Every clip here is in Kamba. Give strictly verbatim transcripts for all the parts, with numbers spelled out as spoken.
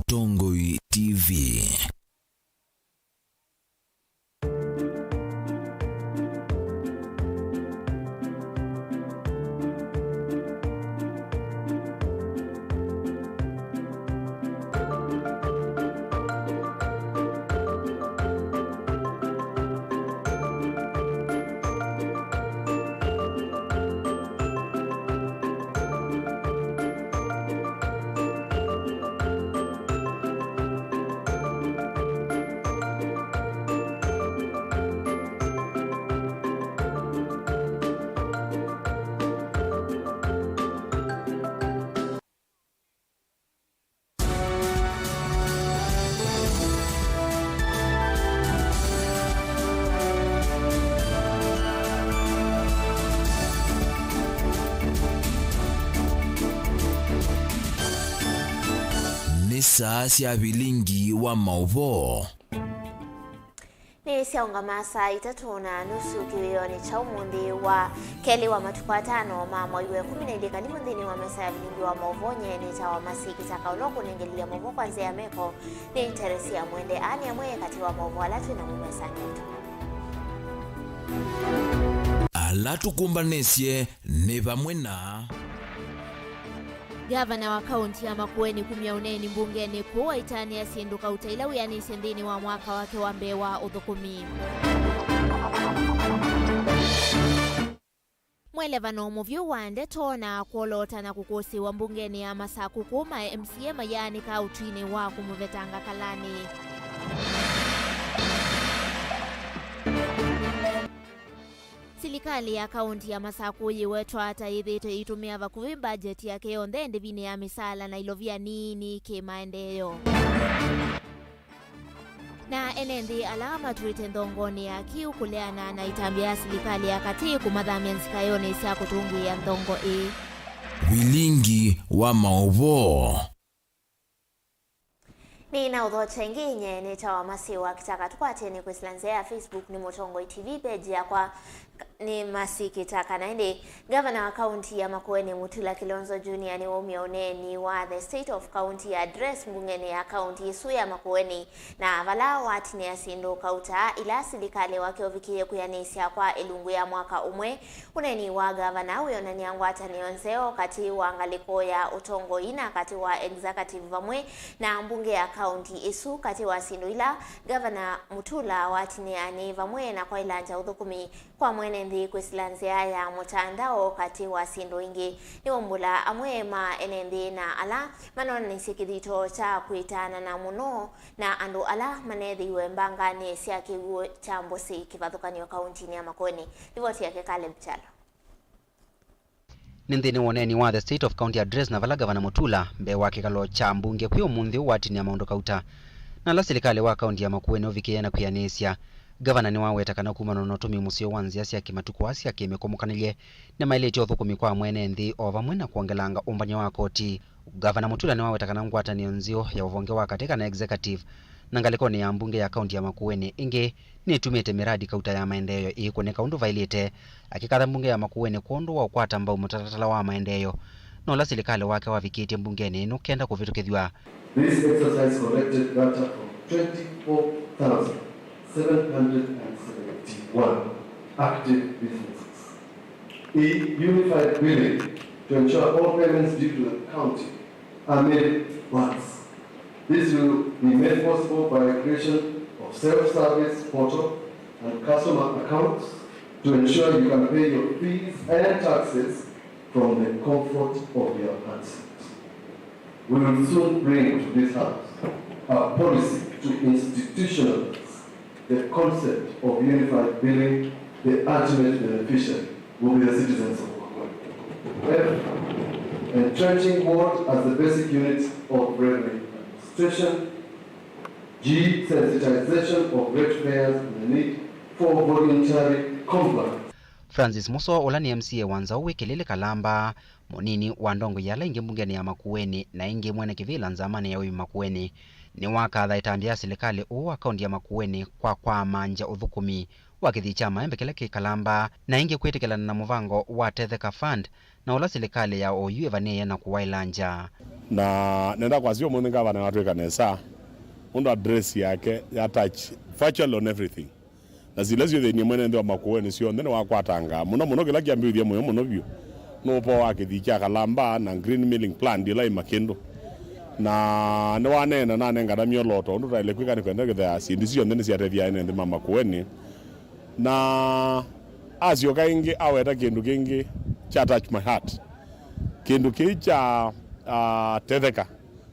Mũtongoi T V. Nĩ saa sya vilingi wa maũvoo. Nĩ syaũngama saa itatũ na nusu kĩwĩonĩ kya ũmũnthĩ wa kelĩ wa matukũ atano ma mwai wa ĩkũmi na ilĩ. Kalivu nthĩnĩ wa mesa ya vilingi wa maũvoo. Nyie nĩtawa Masi Kitaka, ũla ũkũnengelilya maũvoo kwa nzĩa ya meko nĩ Teresia Mwende. Aa nĩ amwe katĩ wa maũvoo ala twĩ namo mesanĩ yitũ. Ala tũkũmbanĩsye nĩ vamwe na Ngavana wa kaunti ya Makueni kumya ũneeni mbungenĩ kũu aitanĩa syĩndũ kauta ila wĩanĩsye nthĩnĩ wa mwaka wake wa mbee wa ũthũkũmi. Mwelevano mũvyũ wa ndeto na kwoloota na kũkũsĩĩwa mbungenĩ ya Masaku kũu ma M C A mayaanĩka ũtwinĩ wa kũmũvetanga kalanĩ. Silikalĩ ya kaunti ya Masaku yĩwetwa ta yĩthĩĩtwe ĩitũmĩa vakuvĩ mbajeti yake yonthe ndĩvinĩ ya mĩsaala na ilovia nini kĩmaendeeo. Na ene nthĩ ala matwĩte nthongonĩ ya kĩu kũleana na ĩtambya ya silikalĩ ya katĩ kũmathamya nzikaĩonĩ sya kũtũngĩĩa nthongo ĩĩ. Vilingi wa maũvoo. Nĩnaũthokya ĩngĩ. Nyie nĩtawa Masi wa Kitaka. Tũkwatĩeni kwĩsĩla nzĩa ya Facebook nĩ Mũtongoi T V, page yakwa nĩ Masi Kitaka. Na ĩndĩ, ngavana wa kaunti ya Makueni Mutula Kilonzo Junior nĩwaumya ũneeni wa the State of County Address mbungenĩ ya kaunti ĩsu ya Makueni, na vala watinĩa syĩndũ kauta ila silikalĩ wake ũvikĩie kwĩanĩsya kwa ĩlungu ya mwaka ũmwe. Ũneeni wa ngavana wĩonany'a ngwatanĩo nzeo katĩ wa ngalĩko ya ũtongoi na katĩ wa executive vamwe na mbunge ya kaunti ĩsu. Katĩ wa syĩndũ ila ngavana Mutula watinĩa nĩ vamwe na kwaĩlangya ũthũkũmi kwa mwene nthĩ kwĩsĩla nzĩa ya mũtandao. Katĩ wa syĩndũ ingĩ, nĩwaumbũla amwe ma ene nthĩ na ala manonanisye kĩthito kya kwĩtaanana mũno na andũ ala manethĩiwe mbanganĩ sya kĩw'ũ kya Mbũsĩ kĩvathũkany'o kauntinĩ ya Makueni. Livoti yake Caleb Kyalo. Nĩ nthĩnĩ wa ũneeni wa the State of County Address, na vala Ngavana Mutula, mbee wa kĩkalo kya mbunge kwĩ ũmũnthĩ ũũ, watinĩa maũndũ kauta na ala silikalĩ wa kaunti ya Makueni ũvikĩie na kwĩanĩsya. Ngavana nĩwaweta kana kumana na ũtũmĩi mũseo wa nzĩa sya kĩmatukũ aa sya kĩmĩkũmũkanĩlye nĩmaĩlĩtye ũthũkũmi kwa mwene nthĩ o vamwe na kwongelanga ũmbany'a wa koti. Ngavana Mutula nĩwaweta kana ngwatanĩo nzeo ya ũvonge wa katĩ kana executive na ngalĩkonĩ ya mbunge ya kaunti ya Makueni ĩngĩ nĩtumĩte mĩradi kauta ya maendeeo ĩikũnĩka ũndũ vaĩlĩte, akĩkatha mbunge ya Makueni kwondũ wa ũkwata mbau mũtalatala wa maendeeo na ũla silikalĩ wake wavikĩtye mbungenĩ ĩno kenda kũvĩtũkĩthw'a. This exercise collected data from twenty-four thousand seven hundred and seventy-one active businesses. E, unified billing to ensure all payments due to the county are made once. This will be made possible by creation of self-service portal and customer accounts to ensure you can pay your fees and taxes from the comfort of your handset. We will soon bring to this House a policy to institutionalize the concept of unified billing. The ultimate beneficiary will be the citizens of Makueni. F, entrenching ward as the basic unit of revenue administration. G, sensitization of ratepayers and the need for voluntary compliance. Francis Muso, ũla nĩ M C A wa Nzaũ wĩ Kĩlĩlĩ Kalamba, mũnini wa ndongoi ya ala ingĩ mbungenĩ ya Makueni, na ĩngĩ mwene kĩvĩla nzamanĩ ya ũĩmi Makueni, nĩwakatha ĩtambya ya silikalĩ ũũ wa kaunti ya Makueni kwa kwaamangya ũthũkũmi wa kĩthii kya maembe kĩla kĩ Kalamba, na ĩngĩ kwĩtĩkĩlana na mũvango wa Tetheka Fund, na ũla silikalĩ ya oyu ĩvanĩĩe na kũwaĩlangya. Na nenda kwasya ũmũnthĩ ngavana watwĩka nesa, ũndũ address yake ya touch virtually on everything. Na sila syĩthĩnie mwene nthĩ wa Makueni syonthe nĩwakwatangaa mũno mũno, kĩla kyambĩĩthya mũyo mũno vyũ nĩ ũvoo wa kĩthii kya Kalamba na green milling plant ĩla ĩ Makĩndũ. Na nĩwaneena, nanengana myolooto ũndũ twaĩle kwĩka nĩ kwenda kĩthea syĩndũ syonthe nĩsyatethya ene nthĩ ma Makueni. Na asyoka ĩngĩ aweta kĩndũ kĩngĩ kya touch my heart. Kĩndũ kĩĩ kya, ah, Tetheka.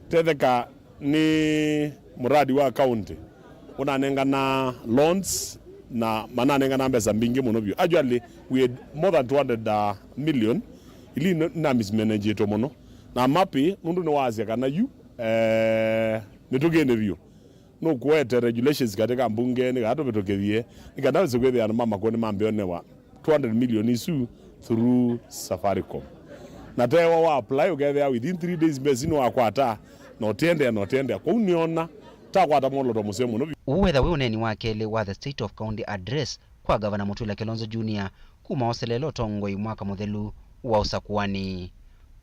Tetheka nĩ muradi wa county ũnanengana loans na mananengana mbesa mbingĩ mũno vyũ. Actually, we had more than two hundred, uh, million. Ili nĩ-, namismanagĩtwe mũno. Na mapi nũndũ nĩwaasya kana yu, eh, mĩtũkĩnĩ vyũ nũkũete regulations katika mbunge nĩ kana tũvĩtũkĩthye, nĩ kana wĩse kwĩthĩa andũ ma Makueni mambe onewa two hundred million isu through Safaricom. Na tewa wa apply ũkethĩa within three days mbesa nĩwakwata, na ũtiendea na ũtiendea. Kwoou nĩona takwata mwolooto mũseo mũno. Ũũ wetha wĩ ũneeni wa kelĩ wa The State of County Address kwa Gavana Mutula Kilonzo Junior kuma oseleela ũtongoi mwaka mũthelu wa ũsakũani.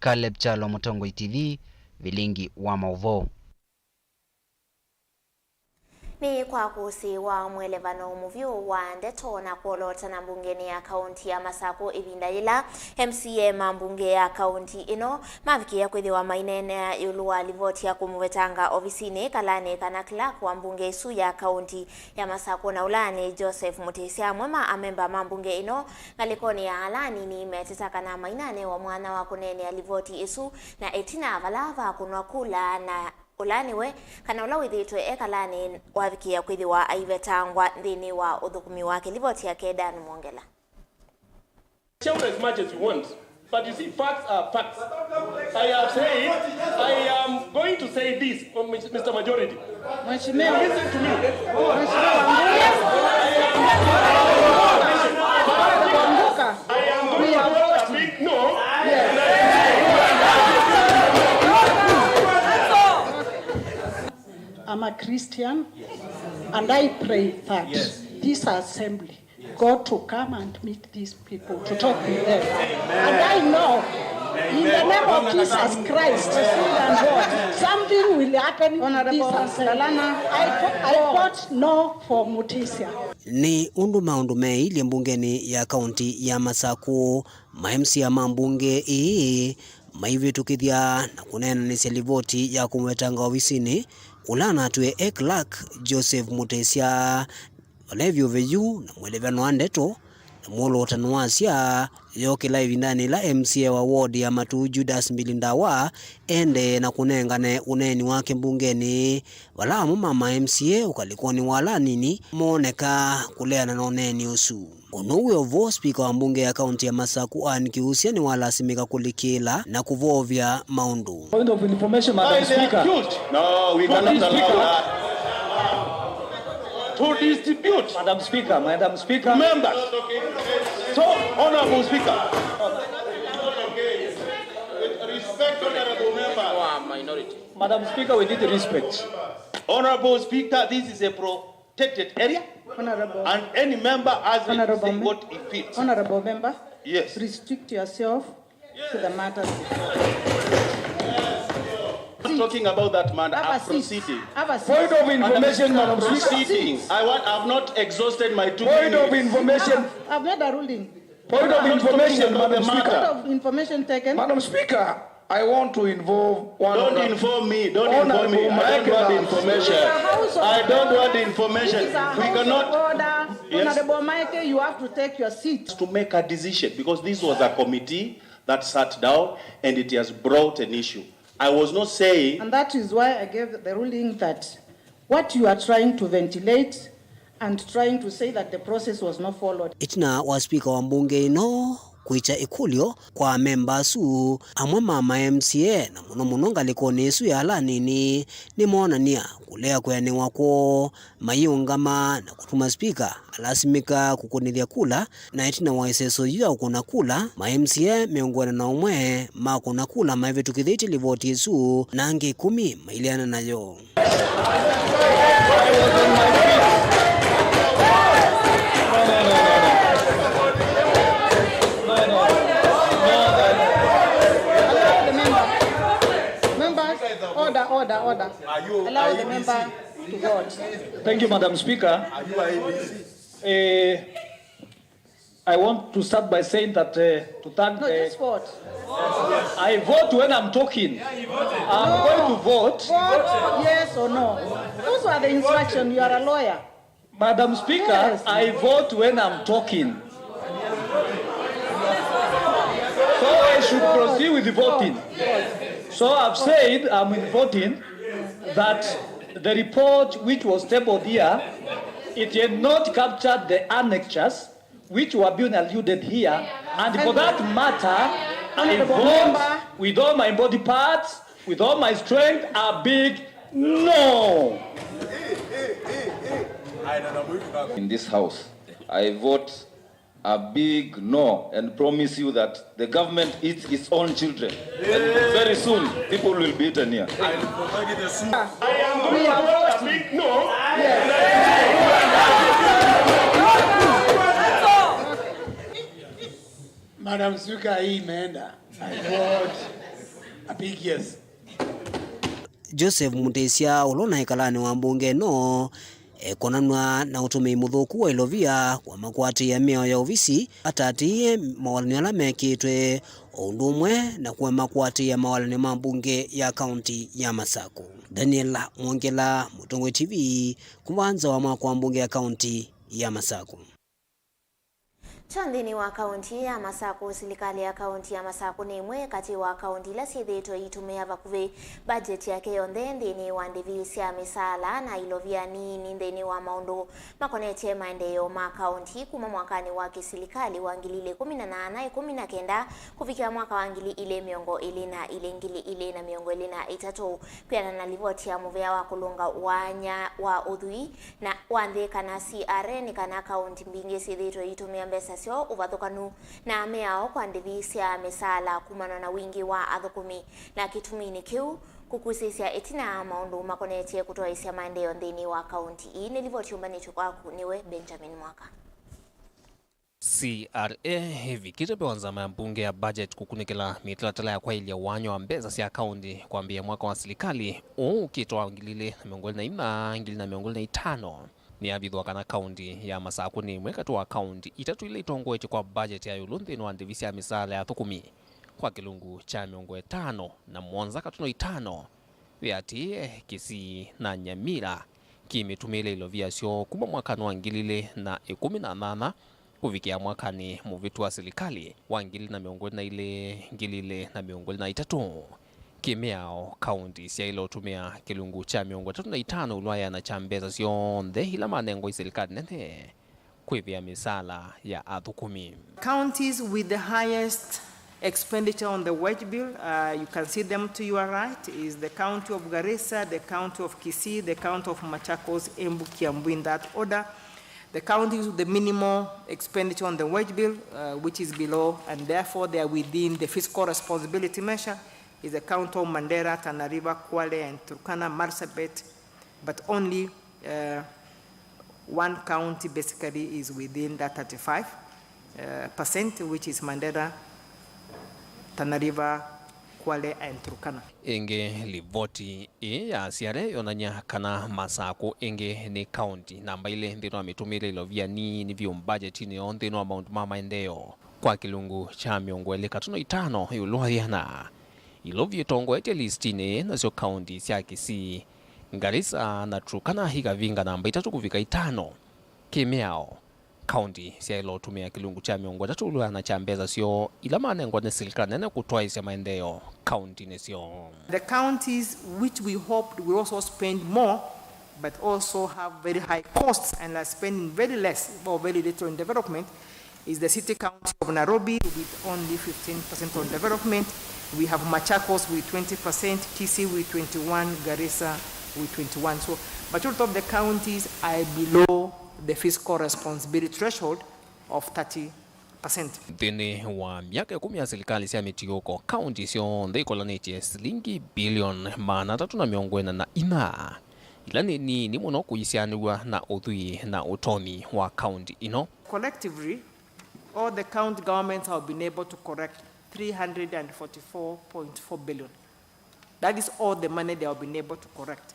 Caleb Kyalo, Mũtongoi T V, Vilingi wa Maũvoo. Nĩ kwa kũsĩ wa mwelevano mũvyũ wa ndeto na kwolootana mbungenĩ ya kaunti ya Masakũ ĩvinda yĩla M C A ma mbunge ya kaunti ĩno mavikĩĩa kwĩthĩwa maineenea ĩũlũ wa livoti ya kũmũvetanga ovisinĩ ĩkalanĩ kana clerk wa mbunge ĩsu ya kaunti ya Masakũ, na ũla nĩ Joseph Mutisya. Amwe ma amemba ma mbunge ĩno ngalĩkonĩ ya ala anini meteta kana mainanewa mwanya wa kũneenea livoti ĩsu, na ĩtina vala vakũnwa kula na ũla nĩwe, kana ũla wĩthĩĩtwe e kalanĩ wavikĩĩa kwĩthĩwa aivetangwa nthĩnĩ wa ũthũkũmi wake. Livoti yake Dan Mwongela. Shout as much as you want, but you see, facts are facts. I have said, I am going to say this, Mister Majority. Mheshimiwa. Listen to me. Mheshimiwa Wambuka. I am going to vote a big no. I'm a Christian, and I pray that this assembly, God to come and meet these people, to talk with them. And I know, in the name of Jesus Christ, something will happen in this assembly. I, I vote no for Mutisya. Nĩ ũndũ maũndũ meeilye mbungenĩ ya kaunti ya Masakũ, ma M C A ma mbunge ĩĩ maivĩtũkĩthya na kũneenanĩsya livoti ya kũmũvetanga ovisinĩ ũla anatwĩe e clerk Joseph Mutisya. Vala ĩvyũve yu na mwelevano wa ndeto na mwolotano wa sya yookĩla ĩvindanĩ yĩla M C A wa ward ya Matuu Judas Mbilindawa endee na kũnengane ũneeni wake mbungenĩ, vala amwe ma ma M C A ũkalĩkonĩ wa ala anini moonekaa kũleana na ũneeni ũsu. Ũndũ ũũ wĩ o vo, spika wa mbunge ya kaunti ya Masakũ Ann Kiusya nĩwalasimĩka kũlikĩĩla na kũvoovya maũndũ. Point of information, Madam Speaker. No, we cannot allow that. To distribute. Madam Speaker, Madam Speaker. Members. So, Honorable Speaker. With respect, Honorable Member. Madam Speaker, with due respect. Honorable Speaker, this is a protected area. Honorable. And any member has right to say what he feels. Honorable Member, yes, restrict yourself to the matter. Talking about that matter, I'm proceeding. Point of information, Madam Speaker. Proceeding. I want, I've not exhausted my two minutes. Point of information. I've made a ruling. Point of information, Madam Speaker. Point of information taken. Madam Speaker, I want to involve one. Don't involve me. Don't involve me. I don't want information. I don't want information. We cannot. Order. Yes. Honorable Mike, you have to take your seat. To make a decision, because this was a committee that sat down and it has brought an issue. I was not saying. And that is why I gave the ruling that what you are trying to ventilate and trying to say that the process was not followed. Ĩtina wa spika wa mbunge ĩno kwĩkya ĩkũlyo kwa amemba asu, amwe ma ma M C A na mũno mũno ngalĩkonĩ ĩsu ya ala anini nĩmoonany'a kũlea kwĩanĩwa kwoo, mayĩũngama na kũtuma spika alasimĩka kũkũnĩthya kula, na ĩtina wa ĩseso yu ya kũkũna kula, ma M C A mĩongo ĩna na ũmwe makũna kula maivĩtũkĩthĩtye livoti ĩsu, na angĩ ĩkũmi maileana nayo. Member, Order. Are you Allow the I E B C? Member to vote. Thank you, Madam Speaker. Are you I E B C? Eh, I want to start by saying that, uh, to thank No, the just vote. I vote when I'm talking. I'm No. going to vote. Vote yes or no. Those are the instructions. You are a lawyer. Madam Speaker, Yes. I vote when I'm talking. So I should proceed with the voting. So I've said I'm in voting that the report which was tabled here, it had not captured the annexures which were being alluded here, and for that matter, I Honorable vote Member. With all my body parts, with all my strength, a big no. In this house, I vote a big no and promise you that the government eats its own children. And very soon, people will be eaten here. I am going to vote a big no. Madam Speaker, hii imeenda. I vote a big yes. Joseph Mutisya, ũla ũnaĩ kalanĩ wa mbunge ĩno, ekonanw'a na ũtũmĩi mũthũku wa ilovia, kũema kũatĩĩa mĩao ya ovisi, atatĩĩe mawalany'o ala mekĩtwe, o ũndũ ũmwe na kũema kũatĩĩa mawalany'o ma mbunge ya kaunti ya Masaku. Daniel Mwongela, Mũtongoi T V, kuma nza wa mwako wa mbunge ya kaunti ya Masaku. Kya nthĩnĩ wa kaunti ya Masaku, silikalĩ ya kaunti ya Masaku nĩ ĩmwe katĩ wa kaunti ila syĩthĩĩtwe iitũmĩa vakuvĩ mbajeti yake yonthe nthĩnĩ wa ndĩvi sya mĩsaala na ilovia nini nthĩnĩ wa maũndũ makonetye maendeeo ma kaunti kuma mwakanĩ wa kĩsilikalĩ wa ngili ilĩ ikũmi na nana, ikũmi na kenda kũvikĩa mwaka wa ngili ilĩ mĩongo ĩlĩ na ilĩ, ngili ilĩ na mĩongo ĩlĩ na ĩtatũ. Kwĩanana na livoti ya mũvĩa wa kũlũnga wanya wa ũthwii na wa nthĩ kana C R A, nĩ kana kaunti mbingĩ syĩthĩĩtwe iitũmĩa mbesa syoo ũvathũkanu na mĩao kwa ndĩvi sya mĩsaala kumana na wingĩ wa athũkũmi, na kĩtuminĩ kĩu kũkusĩsya ĩtina maũndũ makonetye kũtwaĩsya maendeeo nthĩnĩ wa kaunti ii. Nĩ livoti yũmbanĩtw'e kwaku nĩwe Benjamin Mwaka. C R A ĩvikĩte mbee wa nzama ya mbunge ya budget kũkunĩkĩla mĩtalatala ya kwaĩlya wanya wa mbesa sya kaunti kwambĩĩa mwaka wa silikalĩ ũũ ũkĩte wa ngili ilĩ na mĩongo ĩlĩ na inya, ngili na mĩongo ĩlĩ na itano. Nĩyavithũa kana kaunti ya Masaku nĩ ĩmwe katĩ wa kaunti itatũ ila itongoetye kwa budget ya ĩũlũ nthĩnĩ wa ndĩvi sya mĩsaala ya athũkũmi kwa kĩlungu kya mĩongo ĩtano na mũonza katuno itano. Wĩatĩĩe Kisii na Nyamira kĩmĩtumĩĩle ilovia syoo kuma mwakanĩ wa ngili ilĩ na ikũmi na nyanya kũvikĩa mwakanĩ mũvĩtu wa silikalĩ wa ngili na mĩongo ĩlĩ na ilĩ, ngili ilĩ na mĩongo ĩlĩ na itatũ. Kĩmĩao, kaunti syaĩle ũtũmĩa kĩlungu kya mĩongo ĩtatũ na itano ĩũlũ wa ĩana kya mbesa syonthe ila manengwa ĩ silikalĩ nene kwĩvĩa mĩsaala ya athũkũmi. Counties with the highest expenditure on the wage bill, uh, you can see them to your right, is the county of Garissa, the county of Kisii, the county of Machakos, Embu, Kiambu in that order. The counties with the minimal expenditure on the wage bill, uh, which is below, and therefore they are within the fiscal responsibility measure, is the county of Mandera, Tana River, Kwale, and Turkana, Marsabit, but only, uh, one county basically is within that thirty-five, uh, percent, which is Mandera, Tana River, Kwale, and Turkana. Ĩngĩ, livoti ĩĩ ya C R A yonany'a kana Masaku ĩngĩ nĩ kaunti namba ilĩ nthĩnĩ wa mĩtũmĩĩle ilovia nini vyũ mbajetinĩ yoo nthĩnĩ wa maũndũ ma maendeeo. Kwa kĩlungu kya mĩongo ĩlĩ katuno itano ĩũlũ wa ĩana, ilovia itongoetye listinĩ ĩĩ nasyo kaunti sya Kisii, Garissa na Turkana ikavinga namba itatũ kũvika itano. Kĩmĩao, kaunti syaĩle ũtũmĩa kĩlungu kya mĩongo ĩtatũ ĩũlũ wa ĩana kya mbesa syoo ila manengwa nĩ silikalĩ nene kũtwaĩsya maendeeo kauntinĩ syoo. The counties which we hoped will also spend more but also have very high costs and are spending very less or very little in development is the city county of Nairobi with only fifteen percent on development. We have Machakos with twenty percent, Kisii with twenty-one, Garissa with twenty-one. So majority of the counties are below the fiscal responsibility threshold of thirty percent. Nthĩnĩ wa myaka ĩkũmi ya silikalĩ sya mĩtiũko, kaunti syonthe ikolanĩtye silingi bilioni maana atatũ na mĩongo ĩna na inya, ila nĩ nini mũno kũisyaanĩw'a na ũthwii na ũtonyi wa kaunti ĩno. Collectively, all the county governments have been able to collect three hundred and forty-four point four billion. That is all the money they have been able to correct.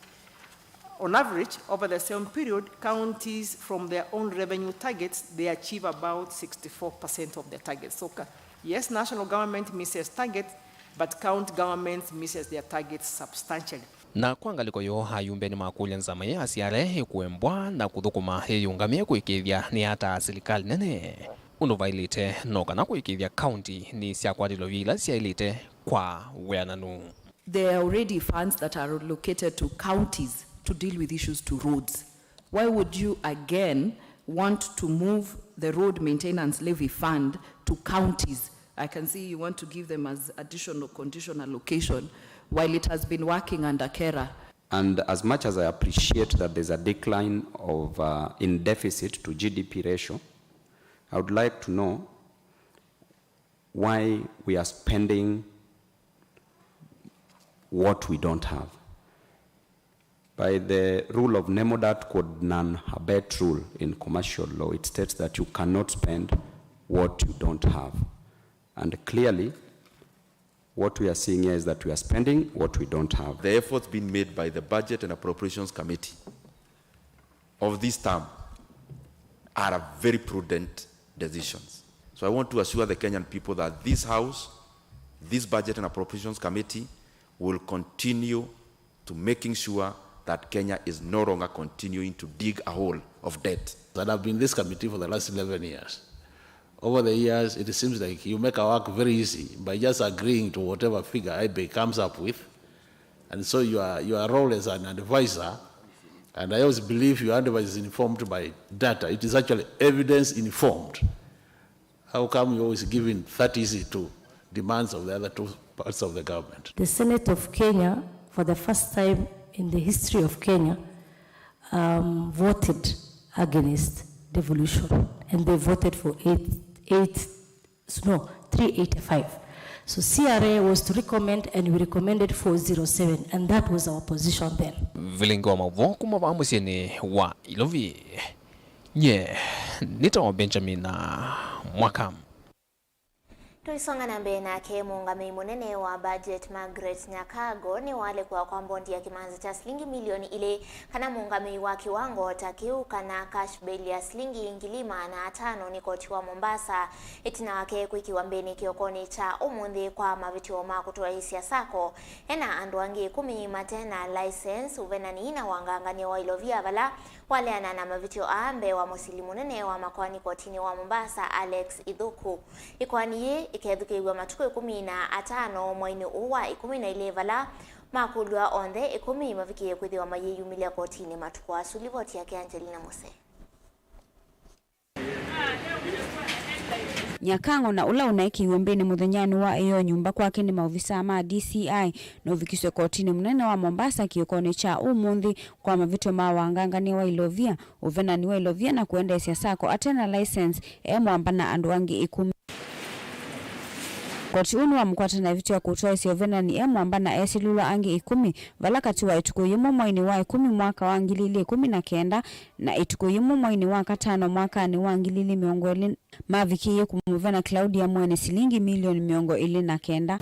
On average, over the same period, counties from their own revenue targets, they achieve about sixty-four percent of their targets. So, ca- yes, national government misses targets, but county governments misses their targets substantially. Na kwa ngalĩko yoo, ayumbe nĩmakũlya nzama ĩĩ ya C R A ĩkũembwa na kũthũkũma yĩyũngamĩe kũĩkĩĩthya nĩyataa silikalĩ nene ũndũ vaĩlĩte, no kana kũĩkĩĩthya kaunti nĩsyakwata ilovia ila syaĩlĩte kwa wĩananu. There are already funds that are allocated to counties to deal with issues to roads. Why would you again want to move the road maintenance levy fund to counties? I can see you want to give them as additional conditional allocation while it has been working under KeRRA. And as much as I appreciate that there's a decline of, uh, in deficit to G D P ratio, I would like to know why we are spending what we don't have. By the rule of nemo dat quod non habet rule in commercial law, it states that you cannot spend what you don't have. And clearly, what we are seeing here is that we are spending what we don't have. The efforts being made by the Budget and Appropriations Committee of this term are a very prudent decisions. So I want to assure the Kenyan people that this House, this Budget and Appropriations Committee, will continue to making sure that Kenya is no longer continuing to dig a hole of debt. That I've been in this committee for the last eleven years. Over the years, it seems like you make our work very easy by just agreeing to whatever figure I B comes up with. And so your, your role as an advisor, and I always believe your advice is informed by data. It is actually evidence informed. How come you're always giving that easy to demands of the other two parts of the government? The Senate of Kenya, for the first time in the history of Kenya, um, voted against devolution, and they voted for eight, eight, no, three eighty-five. So C R A was to recommend, and we recommended four zero seven, and that was our position then. Vilingi wa maũvoo kuma vaa mũsyĩnĩ wa Ilovi. Nye nĩtawa Benjamin Mwaka. Tũisonga na mbee nake, mũũngamĩi mũnene wa budget Margaret Nyakango nĩwalekwa kwa mbondi ya kĩmanza kya silingi milioni ilĩ, kana mũũngamĩi wa kĩwango ta kĩu, kana cash bail ya silingi ngili maana atano nĩ koti wa Mombasa, ĩtina wake kwĩkĩwa mbĩnĩ kĩokonĩ kya ũmũnthĩ kwa mavĩtyo ma kũtwaĩĩsya sacco ena andũ angĩ ĩkũmi mate na license, ũvenani na wangangany'a wa ilovia vala waleana na mavĩtyo aa mbee wa mũsili mũnene wa makoani kotinĩ wa Mombasa, Alex Ithuku. Ĩkoani yĩĩ ĩkethukĩĩw'a matukũ ĩkũmi na atano mwainĩ ũũ wa ĩkũmi na ilĩ, vala makũlw'a onthe ĩkũmi mavikĩĩe kwĩthĩwa mayĩyumĩlya kotinĩ matukũ asu. Livoti yake Angelina Muse. Nyakango, na ũla ũnaĩkĩiwe mbĩnĩ mũthenyanĩ wa ĩyoo nyũmba kwake nĩ maovisaa ma D C I, nũvikiswe kotinĩ mũnene wa Mombasa kĩokonĩ kya ũmũnthĩ kwa mavĩtyo ma wangangany'a wa ilovia, ũvenani wa ilovia na kũendeesya sacco ate na license, e mwamba na andũ angĩ ĩkũmi. Koti ũũ nĩwamũkwata na ĩvĩtyo ya kũtwaĩsya ũvenani e mwamba na esilĩlwa angĩ ĩkũmi, vala katĩ wa ĩtukũ yĩmwe mwainĩ wa ĩkũmi mwaka wa ngili ilĩ ĩkũmi na kenda na ĩtukũ yĩmwe mwainĩ wa katano mwakanĩ wa ngili ilĩ mĩongo ĩlĩ mavikĩie kũmũvena Claudia Mweni silingi milioni mĩongo ĩlĩ na kenda.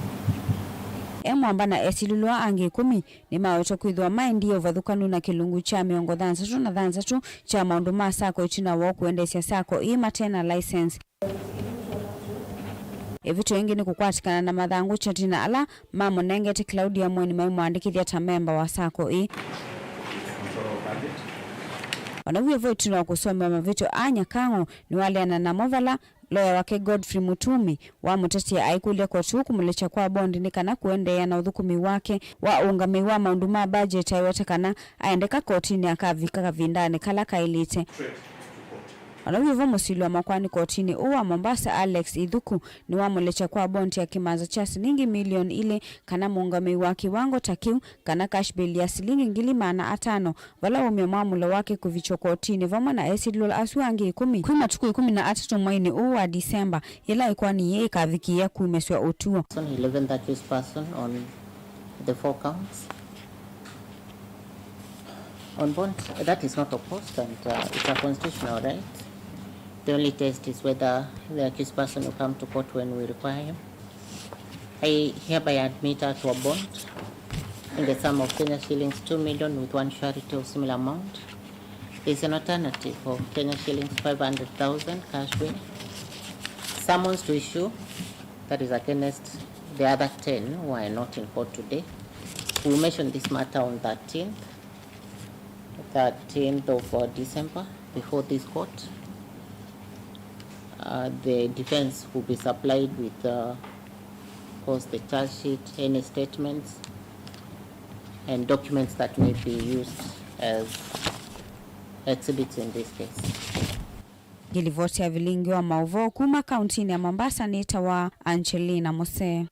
E mwamba na esilĩlwa angĩ ĩkũmi nĩmawetwa kwĩthĩwa maendie ũvathũkanu na kĩlungu kya mĩongo thanthatũ na thanthatũ kya maũndũ ma sacco ĩtina woo kũendeesya sacco ĩĩ mate na license. Ĩvĩtyo ĩngĩ nĩ kũkwatĩkana na mathangũ kyatina ala mamũnengete Claudia Mweni maimwandĩkĩthya ta memba wa sacco ĩĩ. O na wĩ vo, ĩtina wa kũsomewa mavĩtyo aa, Nyakang'o nĩwaleana namo vala loya wake Godfrey Mutumi wamũtetea aikũlya koti ũũ kũmũlekya kwa bondi nĩ kana kũendeea na ũthũkũmi wake wa ũũngamĩi wa maũndũ ma budget, aiweta kana aendeka kotinĩ akavika kavindanĩ kala kaĩlĩte. O na wĩ vo, mũsili wa makoani kotinĩ ũũ wa Mombasa, Alex Ithuku, nĩwamũlekya kwa bondi ya kĩmanza kya silingi milioni ilĩ kana mũũngamĩi wa kĩwango ta kĩu, kana cash bail ya silingi ngili maana atano, vala waumya mwamũlo wake kũvikywa kotinĩ vamwe na esilĩlwa asu angĩ ĩkũmi kwĩ matukũ ĩkũmi na atatũ mwainĩ ũũ wa Disemba, yĩla ĩkoani yĩĩ ĩkavikĩĩa kumĩsw'a ũtuo. Eleventh accused person on the four counts. On bond, that is not opposed, and, uh, it's a constitutional right. The only test is whether the accused person will come to court when we require him. I hereby admit her to a bond in the sum of Kenya shillings two million with one surety of similar amount. There's an alternative of Kenya shillings five hundred thousand cash bail. Summons to issue, that is against the other ten who are not in court today. We'll mention this matter on thirteenth, thirteenth of, uh, December, before this court. Uh, the defense will be supplied with, uh, of course, the charge sheet, any statements, and documents that may be used as exhibits in this case. Ngilivoti ya vilingi wa mauvoo kuma kauntinĩ ya Mombasa nĩtawa Angelina Mose.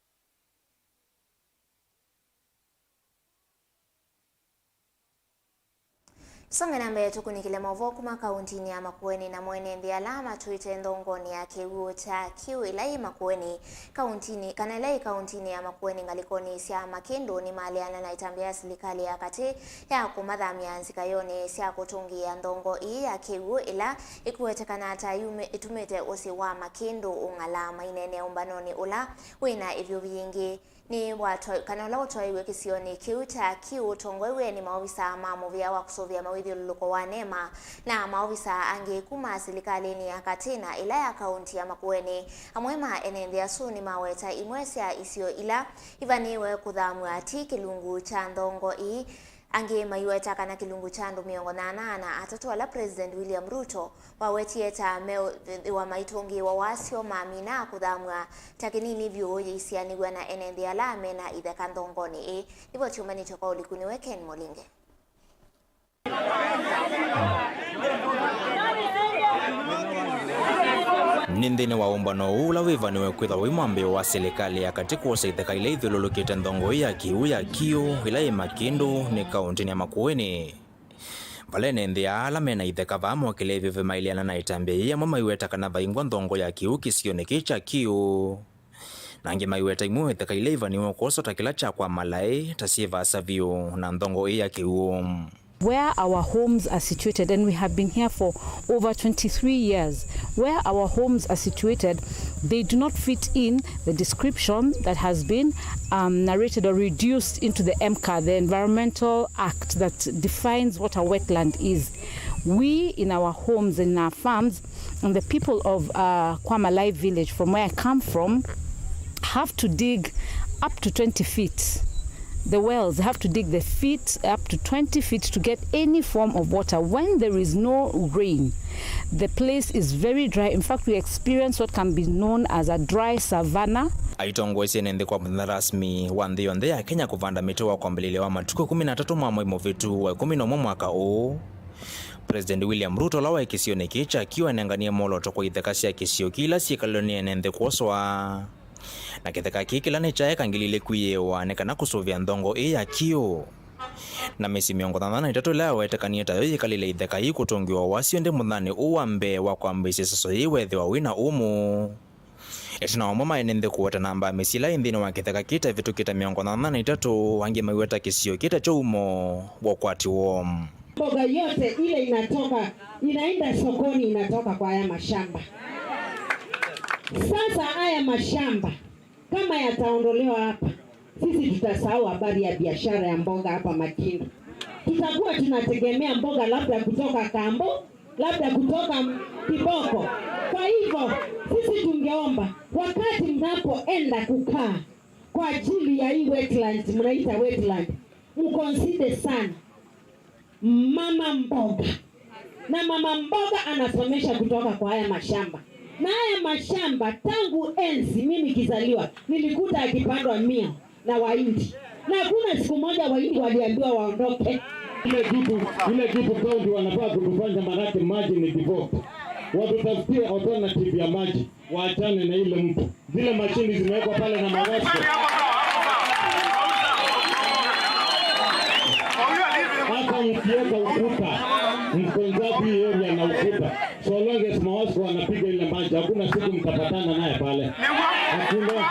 Tũsonge na mbee, tũkunĩkĩle maũvoo kuma kauntinĩ ya Makueni. Na mwene nthĩ ala matwĩte nthongonĩ ya kĩw'ũ kya Kiu ĩla yĩ Makueni kauntinĩ, kana ĩla yĩ kauntinĩ ya Makueni ngalĩkonĩ sya Makĩndũ, nĩmaleana na ĩtambya ya silikalĩ ya katĩ ya kũmathamya nzikayonĩ sya kũtũngĩĩa nthongo ĩĩ ya kĩw'ũ ĩla ĩkũwetekana ta yume-, ĩtumĩte ũsĩ wa Makĩndũ ũng'ala. Maineenea ũmbanonĩ ũla wĩna ĩvyũvi yĩngĩ nĩ watwa-, kana ũla ũtwaiwe kĩsionĩ kĩu kya Kiu ũtongoew'e nĩ maovisaa ma mũvĩa wa kũsũvĩa mawĩthyũlũlũko wa NEMA na maovisaa angĩ kuma silikalĩnĩ ya katĩ na ĩla ya kaunti ya Makueni. Amwe ma ene nthĩ asu nĩmaweta imwe sya isio ila ivanĩĩwe kũthamw'a ti kĩlungu kya nthongo ii. Angĩ maiweta kana kĩlungu kya andũ mĩongo nyanya na atatũ ala President William Ruto wawetie ta meũthĩwa maitũngĩĩwa wasyo mamina kũthamw'a ta kĩnini vyũ yĩisianĩw'a na ene nthĩ ala mena itheka nthongonĩ ĩĩ. Livoti yũmbanĩtw'e kwa ũliku nĩwe Ken Molinge. Nĩ nthĩnĩ wa ũmbano ũũ ũla wĩvanĩwe kwĩthwa wĩ mwambĩĩo wa silikalĩ ya katĩ kwosa itheka ila ithyũlũlũkĩte nthongo ĩĩ ya kĩw'ũ ya Kiu ĩla yĩ Makĩndũ nĩ kauntinĩ ya Makueni. Vala ene nthĩ aa ala mena itheka vaa mokĩle ĩvyũvi mailĩana na ĩtambya yĩĩ, amwe maiweta kana vaingwa nthongo ya kĩw'ũ kĩsionĩ kĩĩ kya Kiu. Na angĩ maiweta imwe itheka ila ivaniwe kwoswa ta kĩla kya kwa malaĩ ta syĩ vaasa vyũ na nthongo ĩĩ ya kĩw'ũ. Where our homes are situated, and we have been here for over twenty-three years, where our homes are situated, they do not fit in the description that has been, um, narrated or reduced into the EMCA, the Environmental Act that defines what a wetland is. We, in our homes and in our farms, and the people of, uh, Kwamalai village, from where I come from, have to dig up to twenty feet. The wells have to dig the feet up to twenty feet to get any form of water. When there is no rain, the place is very dry. In fact, we experience what can be known as a dry savanna. Aitongoesye ene nthĩ kwa mũthenya rasmi wa nthĩ yonthe ya Kenya kũvanda mĩtĩ wa kwambĩlĩlya wa matukũ ĩkũmi na atatũ ma mwei mũvĩtu wa ĩkũmi na ũmwe mwaka ũũ. President William Ruto, ũla waĩ kĩsionĩ kĩĩ kya Kiu, anenganie mwolooto kwa itheka sya kĩsio kĩĩ ila syĩkalĩlwe nĩ ene nthĩ kwoswa. Na kĩtheka kĩĩ kĩla nĩ kyaeka ngili ilĩ kwĩyĩĩwa nĩ kana kũsũvĩa nthongo ĩĩ ya Kiu. Na mĩsyĩ mĩongo thanthatũ na ĩtatũ ĩla yawetekanie tayo yĩkalĩle itheka ii kũtũngĩwa wasyo ĩndĩ mũthanĩ ũũ wa mbee wa kwambĩĩsya ĩseso yĩĩ weethĩwa wĩ na ũmũ. Ĩtina wa amwe ma ene nthĩ kũweta namba ya mĩsyĩ ĩla yĩ nthĩnĩ wa kĩtheka kĩĩ ta ĩvĩtũkĩte mĩongo thanthatũ na ĩtatũ, angĩ maiweta kĩsio kĩĩ ta kyo umo wa ũkwati woo. Mboga yote ile inatoka, inaenda sokoni, inatoka kwa haya mashamba. Sasa haya mashamba kama yataondolewa hapa, sisi tutasahau habari ya biashara ya mboga hapa Makindu. Tutakuwa tunategemea mboga labda kutoka Kambo, labda kutoka Kiboko. Kwa hivyo, sisi tungeomba wakati mnapoenda kukaa kwa ajili ya hii wetland, mnaita wetland, mconsider sana mama mboga. Na mama mboga anasomesha kutoka kwa haya mashamba. Na haya mashamba tangu enzi mimi kizaliwa, nilikuta akipandwa miwa na Wahindi. Na hakuna siku moja Wahindi waliambiwa waondoke. Ile kitu, ile kitu kaunti wanafaa kutufanya, manake maji ni devolved. Watutafutie alternative ya maji, waachane na ile mtu. Zile mashini zimewekwa pale na Mawasco. Hata mkiweka ukuta, mkonserve hii area na ukuta. So long as Mawasco wanapiga ile maji, hakuna siku mtapatana naye pale. Hakuna.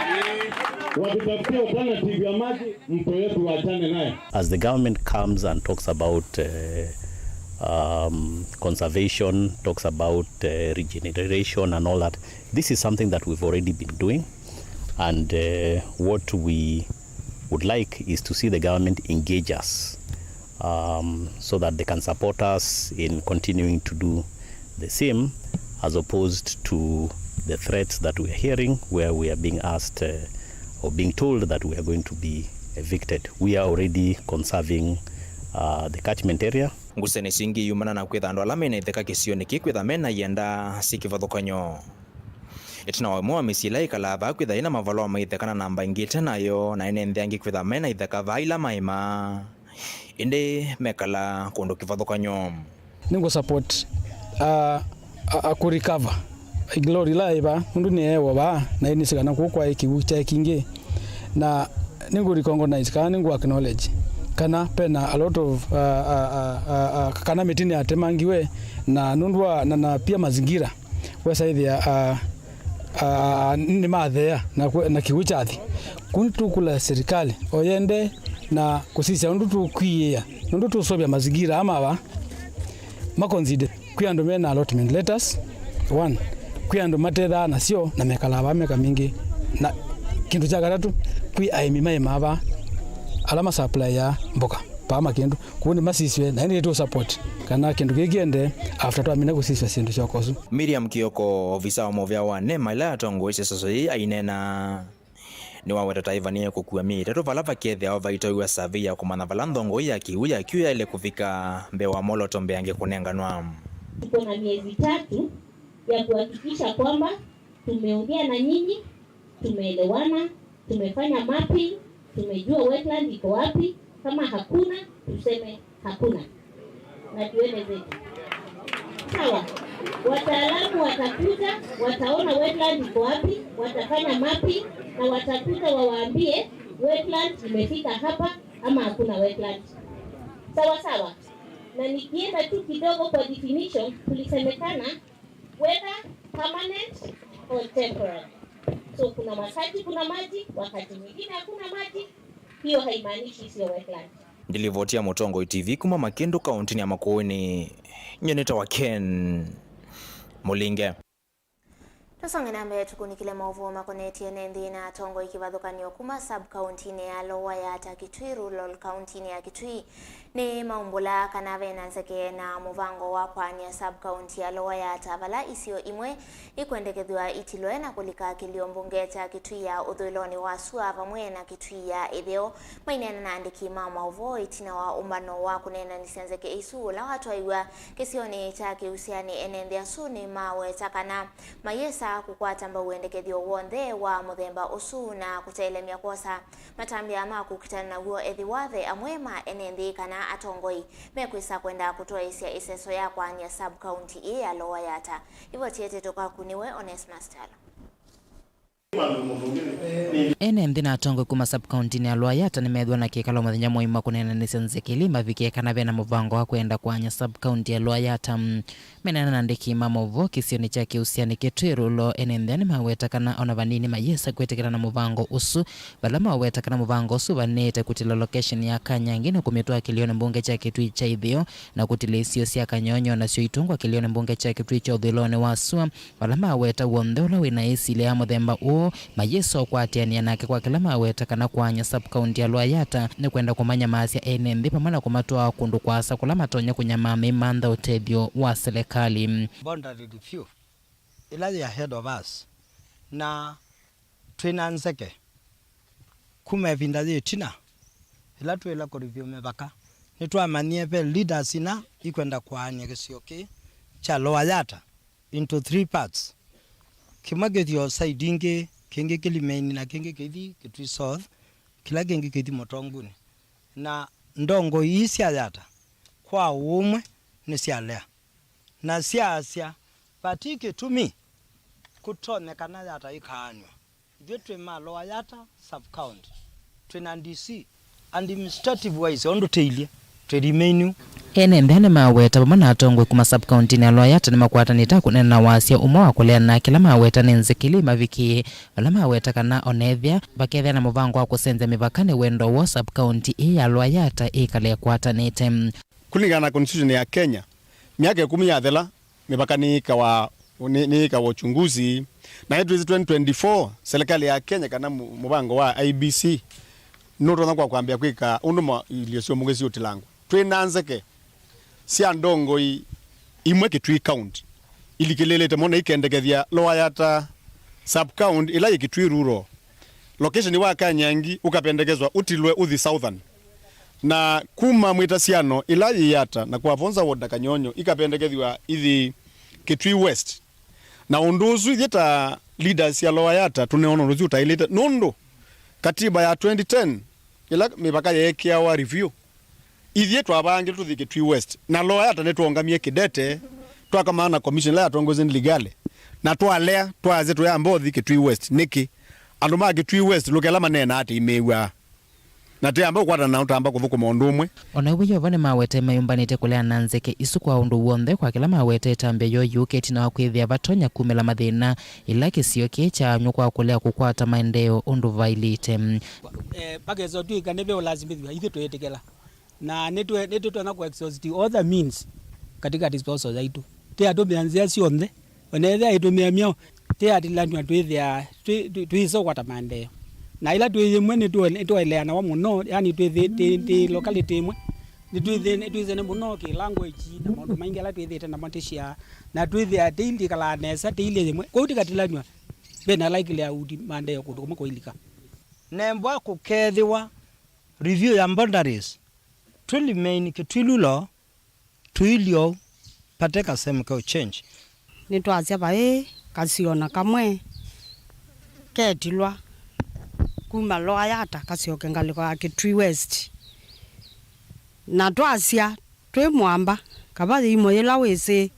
Watutafutie alternative ya maji, mto yetu waachane naye. As the government comes and talks about, uh, um, conservation, talks about, uh, regeneration and all that, this is something that we've already been doing, and, uh, what we would like is to see the government engage us, um, so that they can support us in continuing to do the same, as opposed to the threats that we are hearing, where we are being asked, uh, or being told that we are going to be evicted. We are already conserving, uh, the catchment area. Ngusanĩsyo ingĩ yumana na kwĩtha andũ ala mena itheka kĩsionĩ kĩĩ kwĩtha mena ienda syĩ kĩvathũkany'o. Ĩtina wa ũmwe wa mĩsyĩ ĩla ĩkalaa vaa kwĩtha ĩna mavalũa ma itheka na namba ĩngĩ ĩte nayo, na ene nthĩ angĩ kwĩtha mena itheka vaa ila maĩmaa, ĩndĩ mekalaa kũndũ kĩvathũkany'o. Nĩngũ support a, a, a kũ recover glory ĩla ĩ vaa, nũndũ nĩyeewa vaa, na ĩnĩsĩ kana kũu kwaĩ kĩw'ũ kyaĩ kingĩ, na nĩngũ recognize kana nĩngũ acknowledge kana pena a lot of, a, a, a, a, a, kana mĩtĩ nĩyatemangiwe, na nũndũ wa, na, na pia mazingira wesa ĩthĩa, a, a, a, nĩmathea na kwe-, na kĩw'ũ kyathi. Kũu nĩtũkũla serikali oyende na kũsisya ũndũ tũkwĩĩa, nũndũ tũsũvya mazingira ama va maconsider. Kwĩ andũ mena allotment letters, one. Kwĩ andũ matethaa nasyo na mekalaa vaa mĩaka mingĩ. Na kĩndũ kya katatũ, kwĩ aĩmi maĩmaa vaa ala masupplyaa mboka vaa Makĩndũ. Kũu nĩmasisw'e, na ĩndĩ tũ support kana kĩndũ kĩĩ kĩende after twamina kũsisya syĩndũ sya ũkosu. Miriam Kioko, ovisa wa mũvea wa nema ĩla yatongoesye sosoo yĩĩ, aineena. Nĩwaweta ta ĩvanĩe kũkua myei ĩtatũ vala vakethĩawa vaitwaĩwa survey ya kũmanya vala nthongoi ya kĩw'ũ ya kyũ yaĩle kũvika mbee wa molooto mbeange kũnenganwa. Tuko na miezi tatu ya kuhakikisha kwamba tumeongea na nyinyi, tumeelewana, tumefanya mapping, tumejua wetland iko wapi. Kama hakuna, tuseme hakuna. Na tuende zetu. Sawa. Wataalamu watakuja, wataona wetland iko wapi, watafanya mapping, na watakuja wawaambie wetland imefika hapa ama hakuna wetland. Sawa sawa. Na nikienda tu kidogo kwa definition, tulisemekana whether permanent or temporary. So kuna wakati kuna maji, wakati mwingine hakuna maji, hiyo haimaanishi sio wetland. Ndilivoti ya Mũtongoi T V kuma Makĩndũ, kaũntĩnĩ ya Makueni, nyie nĩtawa Ken Mũlinge. Tũsonge na mbee, tũkunĩkĩle maũvoo makonetye ene nthĩ na atongoi kĩvathũkany'o kuma sub-county-inĩ ya Lower Yatta Kitui, rural county-inĩ ya Kitui, nĩ maumbũla kana ve na nzeke na mũvango wa kwaany'a sub-county ya Lower Yatta, vala isio imwe ikwendekethw'a itilwe na kũlika kĩlio mbunge kya Kitui ya ũthũĩlonĩ wa sua vamwe na Kitui ya ĩtheo. Maineena na andĩki ma maũvoo ĩtina wa ũmbano wa kũneenanĩsya nzeke isu ũla watwaiw'a kĩsionĩ kya Kĩusianĩ, ene nthĩ asu nĩmaweta kana mayĩsa kũkwata mbau wendekethyo w'onthe wa mũthemba ũsu na kũtelemya kwosa matambya ma kũkitana naw'o ethĩwa ve amwe ma ene nthĩ kana atongoi mekwĩsa kwenda kũtwaĩĩsya ĩseso ya kwaany'a sub-county ĩĩ ya Lower Yatta. Ivoti ĩtĩtũka kũnĩwe Onesmus Kyalo. Ene nthĩ na atongoi kuma sub-county-inĩ ya Lower Yatta nĩmeethĩwa na kĩkalo mũthenya mũima kũneenanĩsya nzeke ila imavikĩe kana ve na mũvango wa kwenda kwaany'a sub-county ya Lower Yatta. Meneena na andĩki ma maũvoo kĩsionĩ kya Kĩusianĩ Kitui Rulo, ene nthĩ nĩmaweta kana ona vanini mayĩsa kwĩtĩkĩla na mũvango ũsu, vala maweta kana mũvango ũsu ũvanĩĩte kũtila location ya Kanyangi na kũmĩtwaa kĩlĩonĩ mbunge kya Kitui kya ĩtheo, na kũtila isio sya Kanyonyo nasyo itũngwa kĩlĩonĩ mbunge kya Kitui kya ũthũĩlonĩ wa sua, vala maweta w'onthe ũla wĩ na ĩsilya ya mũthemba ũũ mayĩsa ũkwatĩanĩa nake kwa kĩla maweta kana kwaany'a sub-county ya Lower Yatta nĩ kwenda kũmanyamaasya ene nthĩ vamwe na kũmatwaa kũndũ kũasa kũla matonya kũnyamaa meimantha ũtethyo wa silikalĩ. Boundary review ĩla yĩ ahead of us, na twĩ na nzeke kuma ĩvinda yĩ ĩtina, ĩla twĩla kũ review mĩvaka, nĩtwamanyie ve leaders ina ikwenda kwaany'a kĩsio kĩĩ kya Lower Yatta into three parts. Kĩmwe kĩthi o side ingĩ, kĩngĩ kĩthi Main, na kĩngĩ kĩthi Kitui South, kĩla kĩngĩ kĩthi Mũtongunĩ. Na ndongoi ii sya Yatta kwa ũmwe nĩsyalea na syaasya vati kĩtumi kũtonyekana Yatta ĩkaanywa. Ithyĩ twĩ ma Lower Yatta sub-county, twĩ na D C, administrative wise, ũndũ tĩilye, twĩ remain. Ene nthĩ nĩmaweta vamwe na atongoi kuma sub-county-inĩ ya Lower Yatta nĩmakwatanĩte kũneena na wasya ũmwe wa kũleana na kĩla maweta nĩ nzeke ila imavikĩe, vala maweta kana ona ethĩa vakethĩa na mũvango wa kũsenzya mĩvaka, nĩ wendo woo sub-county ĩĩ ya Lower Yatta ĩkale ĩkwatanĩte. Kũlingana na constitution ya Kenya, myaka ĩkũmi yathela, mĩvaka nĩyĩkawa, nĩ-, nĩyĩkawa uchunguzi. Na nĩtwĩsĩ twenty twenty-four, serikali ya Kenya kana mu-, mũvango wa I E B C nũtonya kwa kwambĩa kwĩka ũndũ mailio sya ũmũngĩ siũtilangwa. Twĩ na nzeke sya ndongoi imwe Kitui County ilikĩlĩlĩte mũno ikendekethya Lower Yatta sub county ĩla yĩ Kitui Rural. Location wa Kanyangi ũkapendekezwa ũtilwe ũthi Southern. Na kuma Mwĩtasiano ĩla yĩ Yatta na kwa Vonza Ward na Kanyonyo ikapendekethw'a ithi Kitui West. Na ũndũ ũsu ithyĩ ta leaders sya Lower Yatta tũneona ũndũ ũsu ũtaĩlĩte nũndũ katiba ya twenty ten ĩla mĩvaka yeekĩawa review, ithyĩ twavangĩtwe tũthi Kitui West, na Lower Yatta nĩtwongamie kĩdete, twakomana na commission ĩla yatongoesye nĩ Ligale, na twalea, twasya tũyamba ũthi Kitui West. Nĩkĩ? Andũ ma Kitui West lũkela maneena atĩ imew'aa. Na tũyamba kũkwatana nao, tamba kũthũkũma ũndũ ũmwe. O na ũu Yeova nĩmawete mayũmbanĩte kũleana nzeke isu kwa ũndũ w'onthe kwa kĩla mawetete ĩtambya yoo yũka ĩtina wa kwĩthĩa vatonya kumĩla mathĩna ĩla kĩsio kĩĩ kyaanywa kwa kũlea kũkwata maendeeo ũndũ vaĩlĩte. Eh, pakesa twĩka nĩve ũlasimĩthw'a, ithyĩ twĩtĩkĩla. Na nĩtwe-, nĩtũtonya kũ exhaust all the means katika disposal yaitũ. Tĩ atũmĩa nzĩa syonthe, o na ethĩa ĩtũmĩa myaũ, tĩ atilanw'a twĩthĩa twĩ-, twĩ-, twĩsa ũkwata maendeeo. Na ĩla twĩ yĩmwe nĩtũe-, nĩtũeleanawa mũno, yani twĩ thĩ-, tĩ, tĩ locality ĩmwe, nĩtwĩthĩ-, nĩtwĩsene mũno kĩ language na maũndũ maingĩ ala twĩthĩĩte namo tĩsyaa, na twĩthĩa tĩilikalaa nesa, tĩilye yĩmwe. Kwoou tĩkatilanw'a, ve na likelihood maendeeo kũndũ kũmwe kũilika. Nembwa kũkethĩwa review ya boundaries, tũ remain Kitui Rural, tũilyĩ oou, vate kasemo keũ change. Nĩtwasya vaĩ kasio na kamwe ketilwa kuma Lower Yatta kasyoke ngalĩko ya Kitui West. Na twasya twĩ mwamba, kava yĩimo yĩla wĩsĩ,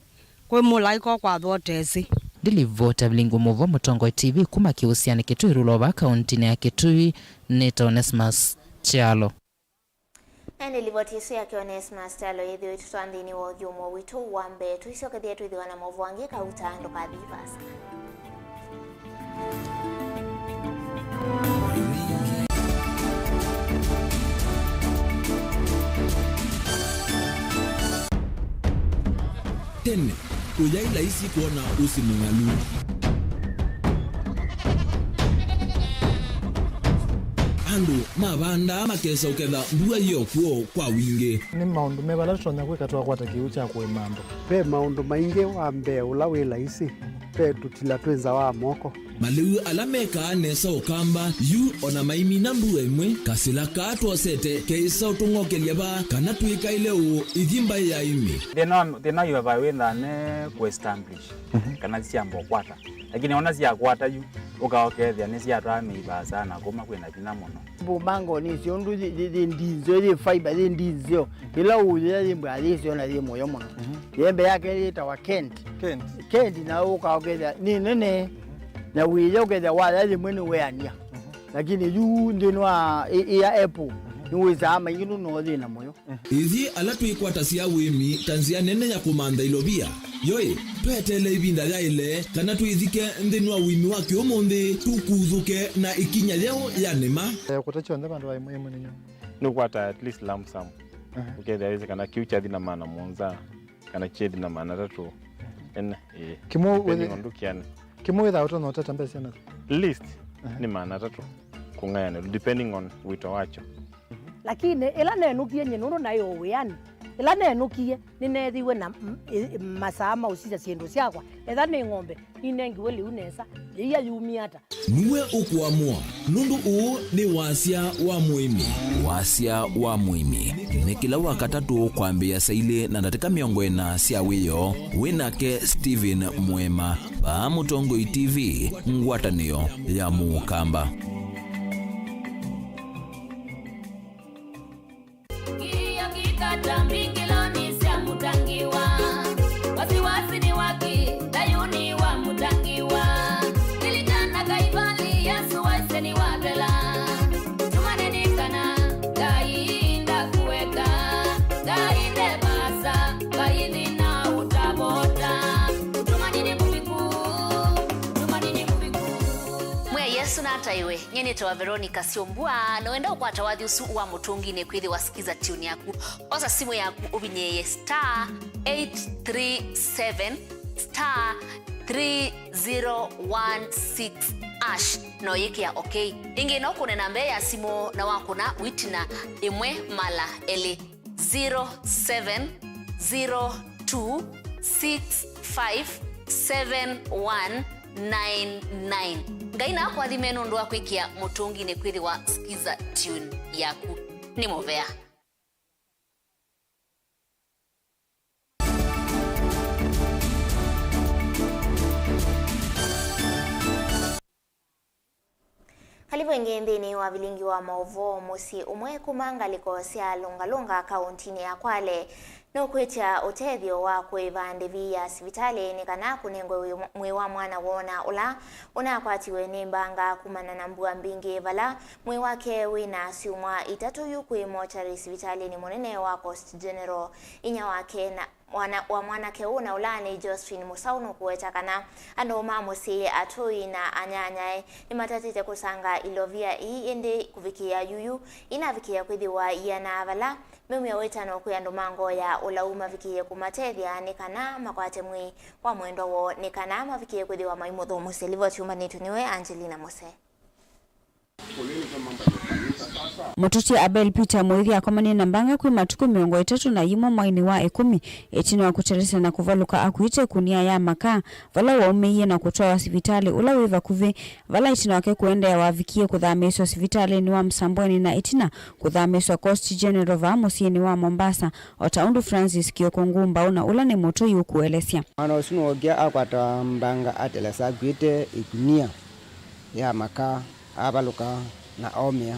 kwĩ mũlaĩka ũkwathwa ũtesĩ. Ndilivota Vilingu Mũvo, Mũtongoi T V, kuma kĩũsyanĩ Kitui Rural vaa kauntinĩ ya Kitui, nĩta Onesmus Kyalo. Na nĩ livoti ĩsu yake Onesmus Kyalo yĩthĩwe ĩtũtwaa nthĩnĩ wa ũthyũmũo witũ wa mbee. Tũisyokethya twĩthĩwa na maũvoo angĩ kauta, ndũkathi vaasa. Tene, kũyaĩ laisi kwona ũsĩ mũng'alu. Andũ mavandaa makesa ũketha mbua yĩ o kw'o kwa wingĩ. Nĩ maũndũ meva ala tũtonya kwĩka twakwata kĩw'ũ kya kũĩma andũ? Ve maũndũ maingĩ. Wa mbee ũla wĩ laisi, ve tũtila twĩ nza wa moko. Malĩu ala mekaa nesa Ũkamba yu o na maimina mbua ĩmwe, kasĩla kaa twosete keĩsa ũtũng'okelya vaa kana twĩkaĩle ũũ ithi mbaĩ ya ĩmĩ. Thĩna, thĩna yu ava wĩ nthane kũ establish, mhm, kana syamba ũkwata. Lakini ona syakwata yu, ũkaokethĩa nĩsyatwaa mĩi vaasa na kuma kwĩna vinya mũno. Mbũmango nĩsyo ũndũ yĩ, yĩ, yĩ ndinzeo, yĩ fiber, yĩ ndinzeo. Ĩla ũyĩa yĩ mbwa yĩsyo na yĩ mũyo mũno. Mhm. Yembe yake yĩtawa Kent. Kent. Kent na ũkaokethĩa nĩ nene. Na wĩya ũkethĩa waya yĩmwe nĩweania. Mhm. Lakini yu nthĩnĩ wa ĩ, ĩ ya apple, mhm, nĩwĩsaa maingĩ nũno thĩna mũyo. Ithyĩ ala twĩkwatasya ũĩmi ta nzĩa nene ya kũmantha ilovia, yoĩ, tweteele ĩvinda yaĩle kana twĩthike nthĩnĩ wa ũĩmi wa kĩũmũnthĩ, tũkuthũke na ĩkinya yeũ ya nĩma. Eh, kũta kyonthe vandũ va ĩmwe ĩmwe nĩnyo. Nĩũkwata at least lump sum. Aha. Ũkethĩa wĩsĩ kana kĩu kyathi na maana mũonza, kana kyethi na maana atatũ. Ene, ĩĩ. Kĩmwe depending wĩthĩ-, on ndũkĩanĩ. Kĩmwe wĩthaa ũtonya ũtata mbesa syana? Least, aha, nĩ maana atatũ kũng'ayanĩlwa, depending on wĩto wakyo. Lakini ĩla nenũkie nyie nũndũ naĩ o wĩanĩ, ĩla nenũkie nĩneethiwe na m-, ĩ-, masaa ma ũsisya syĩndũ syakwa, etha nĩ ng'ombe, ninengiwe lĩu nesa, yĩia yumie ata? Nue ũkũamũa, nũndũ ũũ nĩ wasya wa mũĩmi. Wasya wa mũĩmi nĩ kĩla Wakatatũ kwambĩĩa saa ilĩ na ndatĩka mĩongo ĩna sya wĩoo. Wĩ nake Stephen Mwema, vaa Mũtongoi T V, ngwatanĩo ya Mũkamba. Kĩio kĩkata mbingĩlonĩ sya mũtangiwa. Wasiwasi nĩ waki thayũnĩ wa mũtangiwa. Lilikana Kaivalĩ, Yesũ waisye nĩwathela. Tũmanye nĩ kana Ngai ndakũeka, Ngai nde vaasa, Ngai thĩna ũtavota. Tũmanye nĩ mũviku, tũmanye nĩ mũviku. Mwĩa Yesũ nataĩwe. Nyie nĩtawa Veronica Syombua, na wenda ũkwata wathi ũsu wa mũtũnginĩ kwĩthĩwa Skiza Tune yaku, osa simũ yaku ũvinyĩĩe star eight three seven star three zero one six Ash, na ũyĩkĩa okay. Ĩngĩ no ũkũne namba ya simũ na wakũna wĩtina ĩmwe mala elĩ, zero seven zero two six five seven one nine nine. Ngai na akũathime nũndũ wa kwĩkĩa mũtũnginĩ kwĩthĩwa Skiza Tune yaku. Nĩ mũvea. Kalivu ĩngĩ nthĩnĩ wa vilingi wa maũvoo. Mũsyĩ ũmwe kuma ngalĩko sya Lũngalũnga kaũntinĩ ya Kwale nũkwĩtya ũtethyo wa kũĩva ndĩvi ya sivitalĩ nĩ kana kũnengwe wĩ-, mwĩĩ wa mwana woo na ũla ũnakwatiwe nĩ mbanga kumana na mbua mbingĩ, vala mwĩĩ wake wĩna syumwa itatũ yu kwĩ mochari sivitalĩnĩ mũnene wa Coast General. Inya wake na mwana, wa mwanake ũũ na ũla nĩ Josephine Mũsaũ nũkũweta kana andũ ma mũsyĩ, atũi na anyanyae nĩmatatĩte kũsanga ilovia ii, ĩndĩ kũvikĩĩa yuyu inavikĩĩa kwĩthĩwa iana vala meumya wĩtano kwĩ andũ ma ngoo ya ũlau mavikĩĩe kũmatethya nĩ kana makwate mwĩĩ wa mwendwa woo nĩ kana mavikĩĩe kwĩthĩwa maimũthũmũsya. Livoti yũmbanĩtwe nĩwe Angelina Mose. Mũtũtia Abel Peter Mũithi akomanie na mbanga kwĩ matukũ mĩongo ĩtatũ na yĩmwe mweinĩ wa ĩkũmi, ĩtina wa kũtelesya na kũvalũka akuĩte ĩkunia ya makaa, vala waumĩie na kũtwawa sivitalĩ ũla wĩ vakuvĩ, vala ĩtina wake kũendeea wavikie kũthamĩĩswa sivitalĩnĩ wa Msambweni na ĩtina kũthamĩĩswa Coast General vaa mũsyĩnĩ wa Mombasa, o ta ũndũ Francis Kioko Ngumbaũ na ũla nĩ mũtũi ũkũelesya. Mwana ũsu nĩwookie akwata mbanga atelesa akuĩte ĩkunia ya makaa, avalũka na omĩa,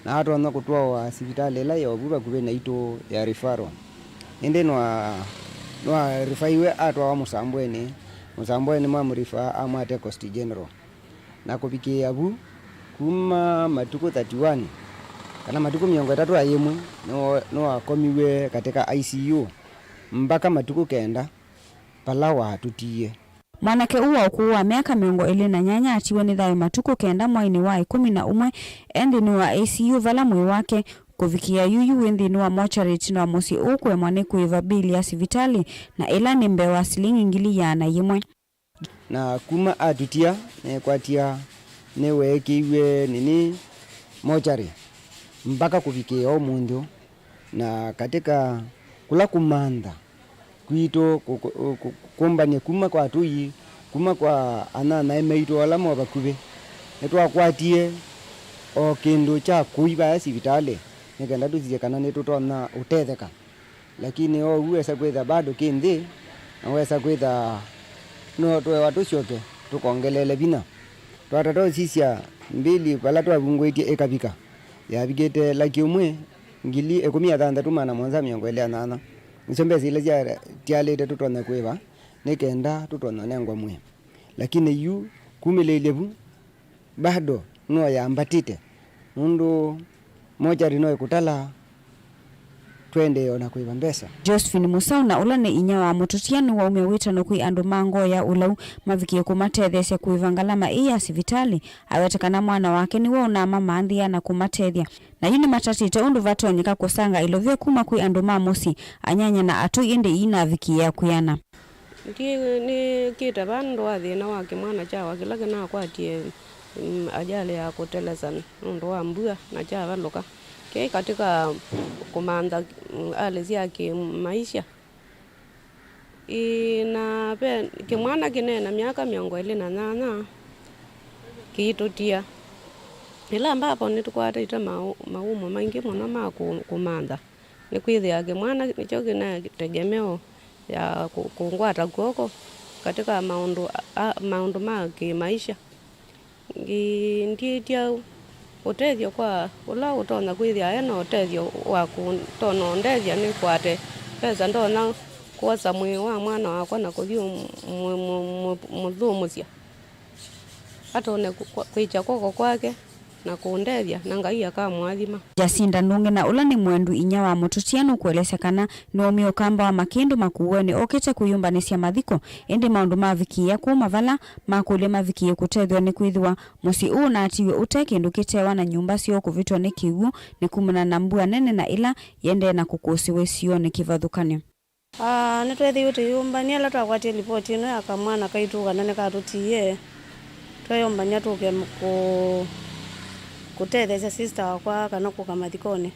na atonya kũtwawa sivitalĩ ĩla yĩ ovu vakuvĩ naitũ ya referral. Ĩndĩ nwa-, nĩwarifaiwe atwawa Mũsambweni, Mũsambweni mamũrifa amwate Coast General. Na kũvikĩĩa vu, kuma matukũ thirty-one, kana matukũ mĩongo ĩtatũ na yĩmwe, nĩwo-, nĩwakomiw'e katika I C U mbaka matukũ kenda, vala watũtiie. Mwanake ũũ wa ũkũũ wa myaka mĩongo ĩlĩ na nyanya atiwe nĩ thayũ matukũ kenda mweinĩ wa ĩkũmi na ũmwe e nthĩnĩ wa I C U, vala mwĩĩ wake kũvikĩĩa yuyu wĩ nthĩnĩ wa mochari ĩtina wa mũsyĩ ũũ kũemwa nĩ kũĩva mbili ya sivitalĩ, na ĩla nĩ mbee wa silingi ngili ĩana yĩmwe. Na kuma atũtia, neekwatia nĩweekĩiw'e nini mochari mbaka kũvikĩĩa ũmũnthĩ ũũ. Na katika kũla kũmantha kwitũ, kũ-, kũ-, kũ-, kũmbany'a kuma kwa atũi, kuma kwa anyanyae maitũ ala mo vakuvĩ, nĩtwakwatie o kĩndũ kya kũi vaya sivitalĩ nĩ kenda tũsisye kana nĩtũtonya ũtetheka. Lakini oou wesa kwĩtha bado kĩ nthĩ, na wesa kwĩtha no twewa tũsyoke tũkongeleele vinya. Twatata ũsisya mbili vala twavungũĩtye ĩkavika, yavikĩte laki ũmwe, ngili ĩkũmi na thanthatũ, maana mũonza mĩongo ĩlĩ na nyanya. Nĩsyo mbesa ila syatialĩte tũtonya kũĩva nĩ kenda tũtonya ũnengwa mwĩĩ. Lakini yu kumĩlĩĩlye vu, bado no yambatĩte, nũndũ mochari no ĩkũtala tũendee o na kũĩva mbesa. Josephine Mũsaũ, na ũla nĩ inya wa mũtũtia, nĩwaumya wĩtano kwĩ andũ ma ngoo ya ũlau mavikĩe kũmatetheesya kũĩva ngalama ĩĩ ya sivitalĩ, aweta kana mwana wake nĩwe ũnamamanthaa na kũmatethya. Na yu nĩmatatĩte ũndũ vatonyeka kũsanga ilovia kuma kwĩ andũ ma mũsyĩ, anyanya na atũi, ĩndĩ iinavikĩĩa kwĩana. Ndyĩ-, nĩkĩte vaa nũndũ wa thĩna wa kĩmwana kyawa kĩla kĩnakwatie, mm, ajali ya kũtelesa nũndũ wa mbua na kyavalũka. Kĩĩ katika kũmantha, mm, hali sya kĩmaisha. Ĩĩ, na ve kĩmwana kĩnene na myaka mĩongo ĩlĩ na nyanya kĩitũtia. Ĩla ambapo nĩtũkwatĩte mau-, maumo maingĩ mũno ma kũ-, kũmantha. Nĩkwĩthĩa kĩmwana nĩkyo kĩna tegemeo ya kũ-, kũngwata kw'oko katika maũndũ a-, maũndũ ma kĩmaisha. Ngi-, ndiĩtya ũtethyo kwa ũla ũtonya kwĩthĩa e na ũtethyo wa kũtonya ũndethya nĩkwate mbesa ndonya kwosa mwĩĩ wa mwana wakwa na kũthi mũ-, mũ-, mũ-, mũthũmũsya. Atone kũ-, kwa-, kwĩkya kw'oko kwake na kũndethya, na Ngai akamũathima. Jacinda Ndũngĩ, na ũla nĩ mwendu inya wa mũtũtia, nũkũelesya kana nĩwaumie ũkamba wa Makĩndũ Makueni okĩte kwĩyũmbanĩsya mathiko, ĩndĩ maũndũ mavikĩĩa kũma vala makũlya mavikĩĩe kũtethw'a, nĩkwĩthĩwa mũsyĩ ũũ ũnatiiwe ũte kĩndũ kĩtewa na nyũmba syoo kũvĩtwa nĩ kĩw'ũ nĩ kumana na mbua nene na ĩla yĩendee na kũkũsĩwa ĩsionĩ kĩvathũkany'o. Aa, nĩtweethĩiwe tũyĩyũmbany'a ĩla twakwatie livoti ĩno ya kamwana kaitũ kana nĩkatũtiie. Tweeyũmbany'a tũke kũ-, kũtetheesya sister wakwa kana kũka mathikonĩ.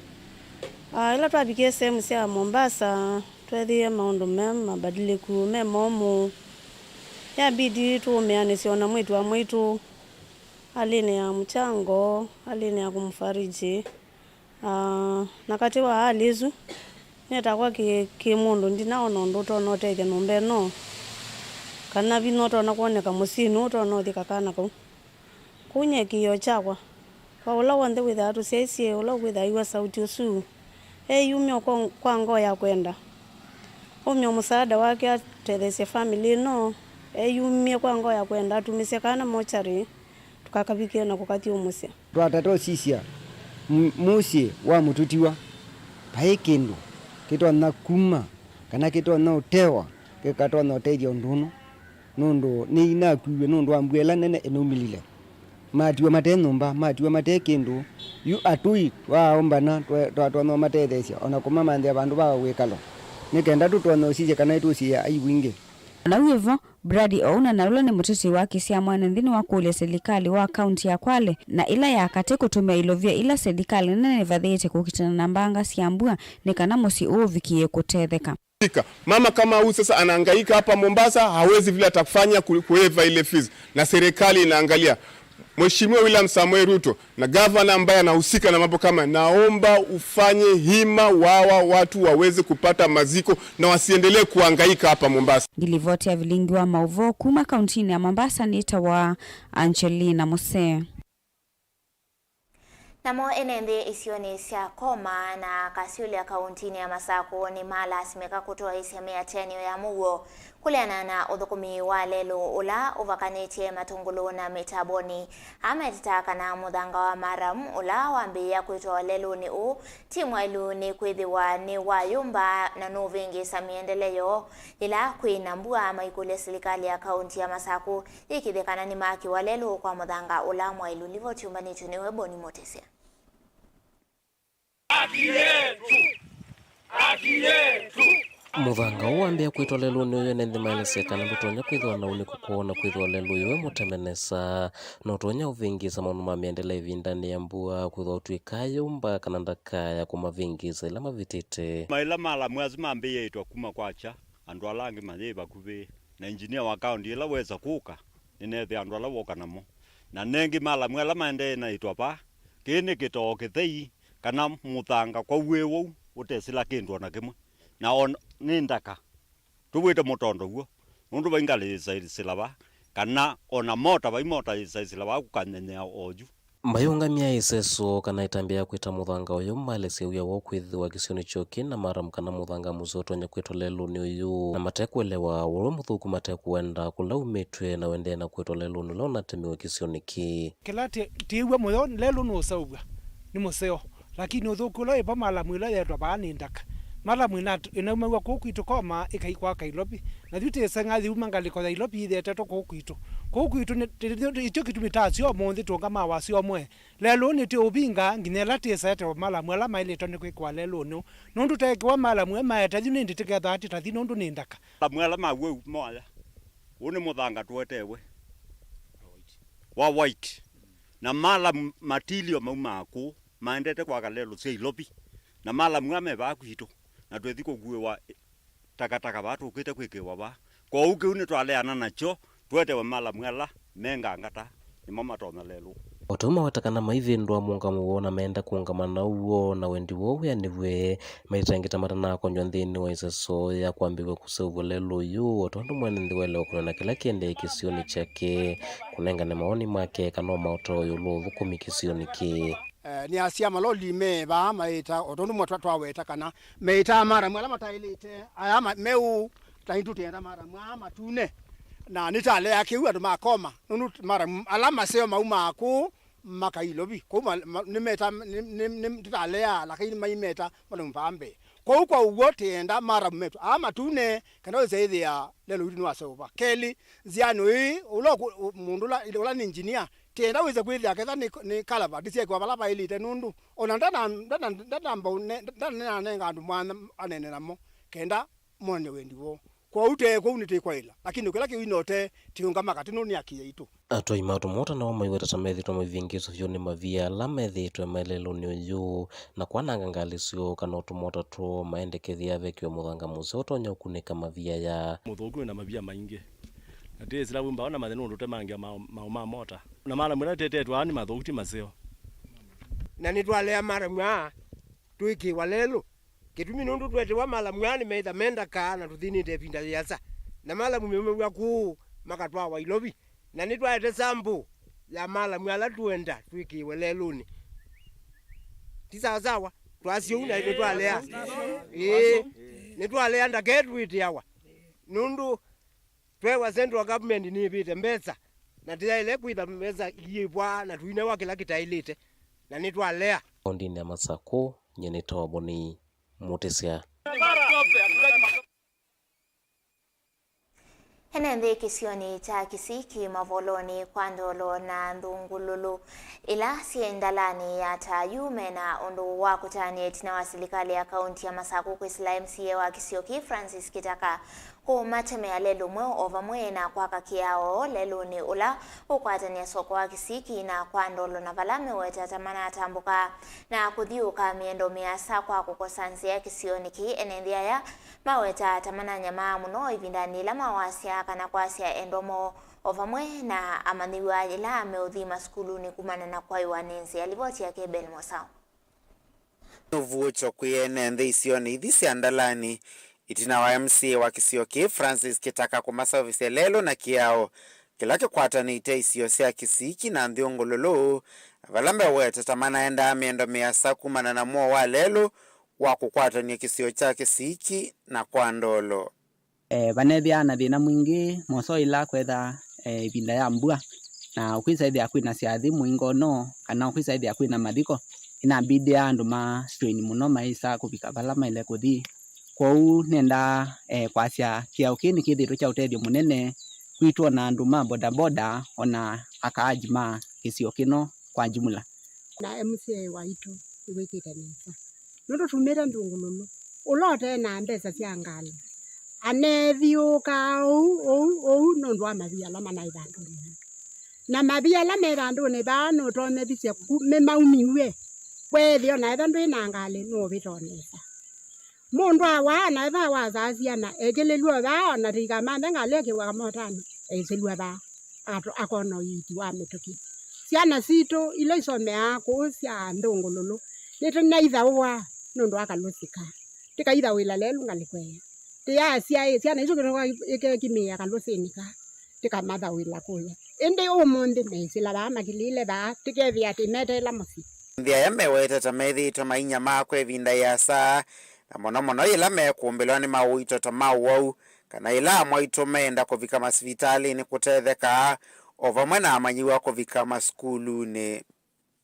Ah, ĩla twavikie sehemu sya Mombasa, tweethĩie maũndũ me mabadiliku, me momũ. Yabidi tũũmĩanĩsye o na mwĩĩtu wa mwaitũ, alĩnĩa mũchango, alĩnĩa kũmũfariji. Ah, na katĩ wa hali ĩsu, nyie takwa kĩ, kĩ mũndũ ndinaona ũndũ ũtonya ũtethya nyũmba ĩno, kana vinya ũtonya kwoneka mũsyĩnĩ ũtonya ũthĩka kana kau. Kũu nyie kĩĩo kyakwa, kwa ũla w'onthe wĩthaa tũsyaisye, ũla ũkwĩthaa aiw'a sauti ũsu, eyumya kwa, kwa ngoo ya kwenda. Aumya mũsaada wake atetheesye famĩlĩ ĩno, eyumye kwa ngoo ya kwenda, atumĩsye kana mochari, tũkakavikie na kũkathyũmũsya. Twatata ũsisya mu-, mũsyĩ wa mũtũtiwa, vai kĩndũ kĩtonya kuma kana kĩtonya ũtewa kĩkatonya ũtethya ũndũ ũno, nũndũ nĩinakuiwe nũndũ wa mbua ĩla nene ĩnaumĩlile. Matiwa mate nyũmba, matiwa mate kĩndũ. Yu atũi twaaũmbana twe-, twatonya ũmatetheesya, o na kũmamanthĩa vandũ va wĩkalo, nĩ kenda tũtonya ũsisya kana nĩtũsiĩĩa aibu ingĩ. O na wĩ vo, Brady Ouna, na ũla nĩ mũteti wa kĩsyaa mwene nthĩnĩ wa kũlya silikalĩ wa kaunti ya Kwale na ĩla ya katĩ kũtũmĩa ilovia ila silikalĩ nene ĩvathĩĩte kũkitana na mbanga sya mbua nĩ kana mũsyĩ ũũ ũvikĩe kũtetheka. Mama kama huyu sasa anahangaika hapa Mombasa, hawezi vile atakufanya ku-, kuwaive ile fees, na serikali inaangalia. Mheshimiwa William Samoei Ruto, na gavana ambaye anahusika na mambo kama, naomba ufanye hima wawa watu waweze kupata maziko na wasiendelee kuhangaika hapa Mombasa. Ngilivoti ya vilingi wa maũvoo kuma kauntinĩ ya Mombasa nĩtawa Angelina Musee. Namo ene nthĩ isionĩ sya Koma na Kasiolya kauntinĩ ya Masakũ nĩmalasimĩka kũtwaĩĩsya mĩatĩanĩo ya mũuo. Kũleana na ũthũkũmi wa lelũ ũla ũvakanĩtye matũngũlũ na mĩtambonĩ, aa metĩtaa kana mũthanga wa maram ũla wambĩĩa kwĩtwa lelũnĩ ũũ ti mwaĩlu nĩkwĩthĩwa nĩwayũmba na nũvĩngĩĩsa mĩendele yoo yĩla kwĩ na mbua. Maikũlya silikalĩ ya kaunti ya Masakũ yĩkĩthe kana nĩmakĩwa lelũ kwa mũthanga ũla mwaĩlu. Livoti yũmbanĩtw'e nĩwe Boni Mũtĩsya. Mũthanga ũũ wambĩĩa kwĩtwa lelũnĩ ũyũ, ene nthĩ maelesya kana ndũtonya kwĩthĩwa na ũnĩko kwoou na kwĩthĩwa lelũ ũyũ wĩ mũteme nesa, na ũtonya ũvĩngĩĩsa maũndũ ma mĩendele ĩvindanĩ ya mbua, kwĩthĩwa ũtw'ĩkaa yũmba kana ndakaya kũmavĩngĩĩsa ĩla mavĩtĩte. Maĩla malamu asu mambĩĩe ĩtwa kuma kwakya, andũ ala angĩ mayĩ vakuvĩ, na engineer wa kaunti ĩla wesa kũka, nĩneethĩa andũ ala woka namo. Na nengĩ malamu ala maendee na ĩtwa vaa, kĩĩ nĩ kĩtoo kĩthei, kana mũthanga kwau wĩ wou ũtesĩla kĩndũ o na kĩmwe, na o nĩ ndaka. Tũwĩte mũtondo w'o, nũndũ vai ngalĩ yĩsaisĩla vaa, kana o na mota, vai mota yĩsaisĩla vaa kũkanyenyea oyu. Mayũngamya ĩseso kana ĩtambya ya kwĩta mũthanga ũyũ malesya wĩa woo kwĩthĩwa kĩsionĩ kyoo kĩ na maram kana mũthanga mũseo ũtonya kwĩtwa lelũnĩ ũyũ, na mate kũelewa ũla mũthũku mate kũwenda kũla umĩtw'e na ũendee na kwĩtwa lelũnĩ ũla ũnatemiwe kĩsionĩ kĩĩ. Kĩla tĩ-, tĩw'a mũyo, lelũ nũseũvw'a nĩ mũseo, lakini ũthũku ũla wĩ vo, malamu ĩla yetwa vaa nĩ ndaka. Malamu ĩna-, ĩnaumaw'a kũu kwitũ Koma ĩkaikwa Kailovi, na yu tĩseng'a yĩuma ngalĩko ya Ilovi yĩthĩa ĩtetwe kũu kwitũ. Kũu kwitũ nĩ-, tĩ-, tĩ-, nĩkyo kĩtumi ta aseo ũmũnthĩ tũũngama wasya ũmwe. Lelũ nĩtĩũvinga nginya ĩla tĩsaete malamu ala maĩlĩtwe nĩ kwĩkĩwa lelũnĩ ũũ. Nũndũ teekĩwa malamu e maete yu nĩndĩ tĩkethĩwa tĩtathi nũndũ nĩ ndaka. Malamu ala ma w'o moya. Ũũ nĩ mũthanga tũetewe wa white. Na malamu material maumaa kũũ maendete kwaka lelũ sya Ilovi. Na malamu aa me vaa kwitũ. Na twĩthi kũkuĩwa takataka vaa tũkĩte kwĩkĩwa vaa. Kwoou kĩu nĩtwaleana nakyo, tũetewe malamu ala me ngangata, nĩmo matonya lelũ. O ta ũu maweta kana maivĩndũa mũũngamo woo na meenda kũũngama na ũw'o na wendi woo wĩanĩw'e, maitangĩta matanakonywa nthĩnĩ wa ĩseso ya kwambĩw'a kũseũvw'a lelũ ũyũ, o tondũ mwene nthĩ waĩle ũkũna na kĩla kĩendee kĩsionĩ kyake, kũnengane mawoni make kana ũmaũtao ĩũlũ wa ũthũkũmi kĩsionĩ kĩĩ. Eh, nĩasya maloli me vaa maĩta, o tondũ mwe twa-, twaweta kana meĩtaa maramu ala mataĩlĩte, aya ma-, meũ, ta itũ tũyenda maramu aa matune. Na nĩtalea kĩu andũ ma Koma, nũndũ maramu ala maseo maumaa kũũ makai Ilovi. Kũu ma-, ma-, nĩmeta, nĩ, nĩ, nĩ, tũtalea, lakini maimeta maramu vaa mbee. Kwoou kwa ũw'o tũyenda maramu metũ aa matune, kana wĩse ĩthĩa lelũ witũ nĩwaseũva. Kelĩ, nzĩanĩ ĩĩ, ũla ũkũ-, ũ-, mũndũ ũla, ũla nĩ engineer, tĩenda wĩse kwĩthĩa ketha nĩ, nĩ culvert syekiwa vala vaĩlĩte, nũndũ ona ndana-, ndana-, ndanamba ũne-, ndananenga andũ mwanya anene namo, kenda mone wendi woo. Kwoou te kũu nĩtwĩkwaĩla, lakini kĩla kĩu inote tiũngama katĩ nũndũ nĩ akĩa itũ. Atwai ma tũmota nao maiweta ta methĩĩtwe mavĩngĩtwe vyũ nĩ mavia ala methĩĩtwe me lelũnĩ ũyũ, na kwananga ngalĩ syoo kana o tũmota twoo maendekethya vekĩwe mũthanga mũseo ũtonya ũkunĩka mavia aya. Mũthũku wĩna mavia maingĩ, na tĩsĩla wĩmbawa na mathe nũndũ ũtemangĩa maũ maũ ma mota. Na malamu ala tetetwe aa nĩ mathũku, ti maseo. Na nĩtwalea malamu aa twĩkĩĩwa lelũ. Kĩtumi nũndũ twetewa malamu aa nĩmeĩtha me ndakaa na tũthinĩte ĩvinda yĩasa, na malamu meumaw'a kũũ makatwawa Ilovi, na nĩtwaete sample ya malamu ala tũenda twĩkĩĩwe lelũnĩ. Ti sawasawa? Twasye ũu na nĩtwalea. Ĩĩ, nĩtwalea ndaketwĩtĩawa, nũndũ twewa central government nĩĩvĩte mbesa, na tĩyaĩle kwĩtha mbesa iyĩvwa na tũinewa kĩla kĩtaĩlĩte, na nĩtwalea. Kaũntĩnĩ ya Masakũ, nyie nĩ Toboni Mũtĩsya. Ene nthĩ kĩsionĩ kya Kisiki mavolonĩ kwa Ndolo na Nthũngũlũlũ ila syĩ ndalanĩ ya Tayu mena ũndũ wa kũtanĩa ĩtina wa silikalĩ ya kaunti ya Masakũ kwĩsĩla M C A wa kĩsio kĩĩ Francis Kitaka kũmatemea lelũ mweũ o vamwe na kwaka kĩao lelũnĩ ũla ũkwatanĩa soko wa Kisiki na kwa Ndolo na vala meweta ta manatambũka na kũthiũũka mĩendo mĩasa kwa kũkosa nzĩa kĩsionĩ kĩĩ. Ene nthĩ aya mawetaa ta mananyamaa mũno ĩvindanĩ yĩla mawasya kana kwasya endwa moo o vamwe na amanyĩw'a yĩla meũthi masukulunĩ kumana na kwaĩwa nĩ nzĩa. Livoti yake Ben Mosau. Nĩ ũvuũkyo kwĩ ene nthĩ isionĩ ithi sya ndalanĩ, ĩtina wa M C A wa kĩsio kĩĩ Francis Kitaka kũmaseũvĩsya lelũ na kĩao kĩla kĩkwatanĩte isio sya Kĩsiki na Nthĩũngũlũlũ, vala meweta ta manaendaa mĩendo mĩasa kumana na mwoo wa lelũ wa kũkwatany'a kĩsio kya Kĩsiki na kwa Ndolo. E, vanethĩaa na thĩna mwingĩ mũseo ĩla kwetha, e, ĩvinda ya mbua, na ũkwĩsa ĩthĩa kwĩna syathĩ mũingono, kana ũkwĩsa ĩthĩa kwĩna mathiko, ĩnambindĩa andũ ma strain mũno maĩsa kũvika vala maĩle kũthi. Kwoou nendaa, e, kwasya kĩao kĩĩ nĩkĩthĩĩtwe kya ũtethyo mũnene kwitũ, ona andũ ma bodaboda, ona akaaji ma kĩsio kĩno kwa jumla. Na M C A waitũ nĩwĩkĩte nesa, nũndũ tumĩte Nthũngũlũlũ, ũla ũte na mbesa sya ngalĩ, anethiũũkaa ũu, ũu, ũu nũndũ wa mavia ala manaĩ vandũnĩ vaa. Na mavia ala me vandũnĩ vaa nũtonya visya ku-, me maumiw'e. Weethĩa ona ethwa ndwĩ na ngalĩ, nũũvĩta o nesa. Mũndũ awaa, na ethĩwa wasaa syana, ekĩlĩlw'e vaa, ona tĩikamanthe ngalĩ ĩkĩw'a kamotanĩ, eĩsĩlw'a vaa, ato-, akona ũiiti wa mĩtũkĩ. Syana sitũ ila isomeaa kũu sya Nthũngũlũlũ, nĩtũnaithaũa nũndũ wa kalũsĩ kaa. Tĩkaithaũĩla lelũ ngalĩko ĩĩ. Tĩyasya ĩ, syana isu kĩtũka ĩkekimĩĩa kalũsĩnĩ kaa, tĩkamathaũĩla kũya. Ĩndĩ ũmũnthĩ meĩsĩla vaa makilĩĩle vaa, tĩkethĩa tĩmeteela mũsyĩ. Nthĩ aya meweta ta methĩĩtwe mainyamaa kwa ĩvinda ĩasa, na mũno mũno yĩla mekũmbĩlwa nĩ maũito ta ma ũwau, kana yĩla amwaitũ meenda kũvika masivitalĩnĩ kũtetheka, o vamwe na amanyĩw'a kũvika masukulunĩ.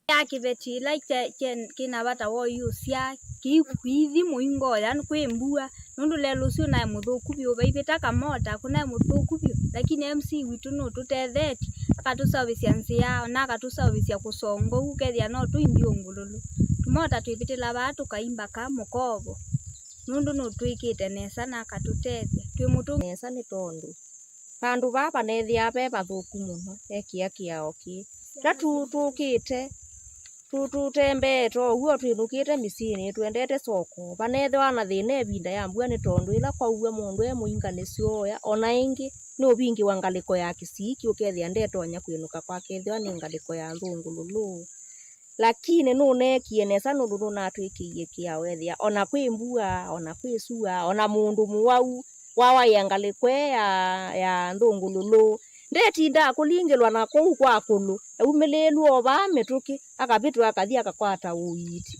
Ya kĩveti ĩla kya-, kya-, kĩna vata wa ũiũsya, kĩithi mũingo, yani kwĩ mbua, nũndũ lelũ ũsu naĩ mũthũku vyũ, vaivĩta kamota, kũnaĩ mũthũku vyũ, lakini M C witũ nũtũtethetye, akatũseũvĩsya nzĩa, ona akatũseũvĩsya kũsonga ũu, ũkethĩa no tũi Nthĩũngũlũlũ. Tũmota twĩvĩtĩla vaa tũkai mbaka Mũkovo, nũndũ nũtwĩkĩte nesa na akatũtethya. Twĩ mũtũku nesa nĩ tondũ vandũ vaa vanethĩaa ve vathũku mũno, ekĩa kĩao kĩĩ. Ĩla tu-, tũkĩte, tu-, tũtembeete o w'o twĩnũkĩte mĩsyĩnĩ, twendete soko, vanethĩwa na thĩna ĩvinda ya mbua, nĩ tondũ ĩla kwaua mũndũ e mũinga nĩsyoya, o na ĩngĩ, nũvingĩwa ngalĩko ya Kĩsiki, ũkethĩa ndetonya kwĩnũka kwake, ethĩwa nĩ ngalĩko ya Nthũngũlũlũ. Lakini nũneekie nesa nũndũ nũnatwĩkĩie kĩao, ethĩa o na kwĩ mbua, o na kwĩ sua, o na mũndũ mũwau, wawaĩa ngalĩko ĩĩ ya, ya Nthũngũlũlũ. Ndetindaa kũlingĩlwa na kũu kwa kũlũ, eumĩlĩĩlw'a o vaa mĩtũkĩ, akavĩtũka akathi akakwata ũiiti.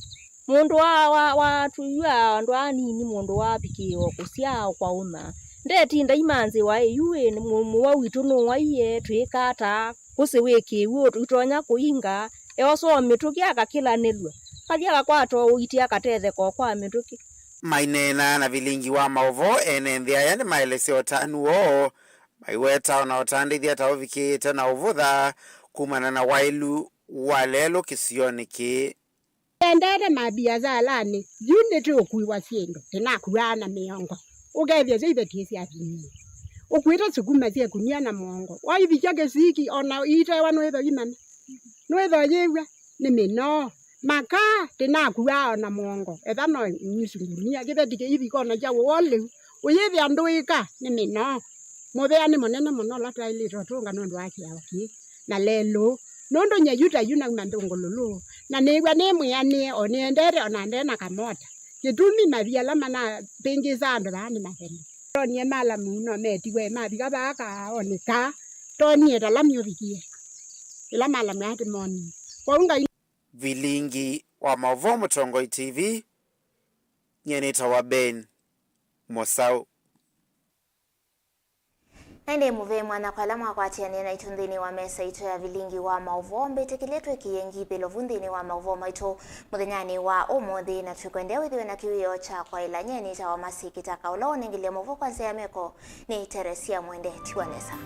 Mũndũ wa, wa, watũiwa andũ anini, mũndũ wavikĩe o kũsyaa o kwa ũna. Ndetinda imanzĩwa ĩ yu ĩ, nĩ mũ-, mũwau witũ nũwaie, twĩka ata? Kũsĩ wĩkĩĩw'e ũtonya kũinga, eosa o mĩtũkĩ akakĩlanĩlw'a, akathi akakwata ũiiti akatetheka o kwa mĩtũkĩ. Maineena na vilingi wa maũvoo, ene nthĩ aya nĩmaelesya ũtanu woo, maiweta o na ũtandĩthya ta ũvikĩĩte na ũvũtha kumana na waĩlu wa lelũ kĩsionĩ kĩĩ. Tendete mabiasalanĩ, yu nĩtũũkuiwa syĩndũ, tĩnakuaa na mĩongo. ũkethĩa syo iveti syavinie. Ũkuĩte sukuma sya ĩkunia na mũongo. Waivikya kĩsiki, o na iitewa nũĩtho imana. Nũĩtho yĩw'a nĩ mĩnoo. Makaa ndĩnakuaa o na mũongo. Etha no nusu ngunia, kĩveti kĩivika o na kya ũwau lĩu. Ũyĩthĩa ndũĩka nĩ mĩnoo. Mũvea nĩ mũnene mũno ũla twaĩlĩte ũtũnga nũndũ wa kĩao kĩĩ na lelũ. Nũndũ nyie yu ta yu nauma nthũngũlũlũ, na nĩĩw'a nĩ mwĩanĩe, o nĩendete, o na nde na kamota. Kĩtumi mavia ala manavĩngĩsaa andũ vaa nĩ mathelu. Tonie malamu no metiwe mavika vaa kaaonĩ kaa. Tonie tala myũvikie. Ĩla malamu ati monie. Kwoou Ngai. Vilingi wa maũvoo Mũtongoi T V, nyie nĩtawa Ben Mũsaũ. Na ĩndĩ mũvea mwanya kwa ala mwakwatĩanĩa naitũ nthĩnĩ wa mesa itũ ya vilingi wa maũvoo. Mbĩtĩkĩlye twĩkĩe ngithĩlo vu nthĩnĩ wa maũvoo maitũ mũthenyanĩ wa ũmũnthĩ, na twĩkwendea wĩthĩwe na kĩwĩoo kya kwaĩla. Nyie nĩtawa Masi Kĩtaka, ũla ũnengelile maũvoo kwa nzĩa ya meko nĩ Teresia Mwende. Tiwa nesa.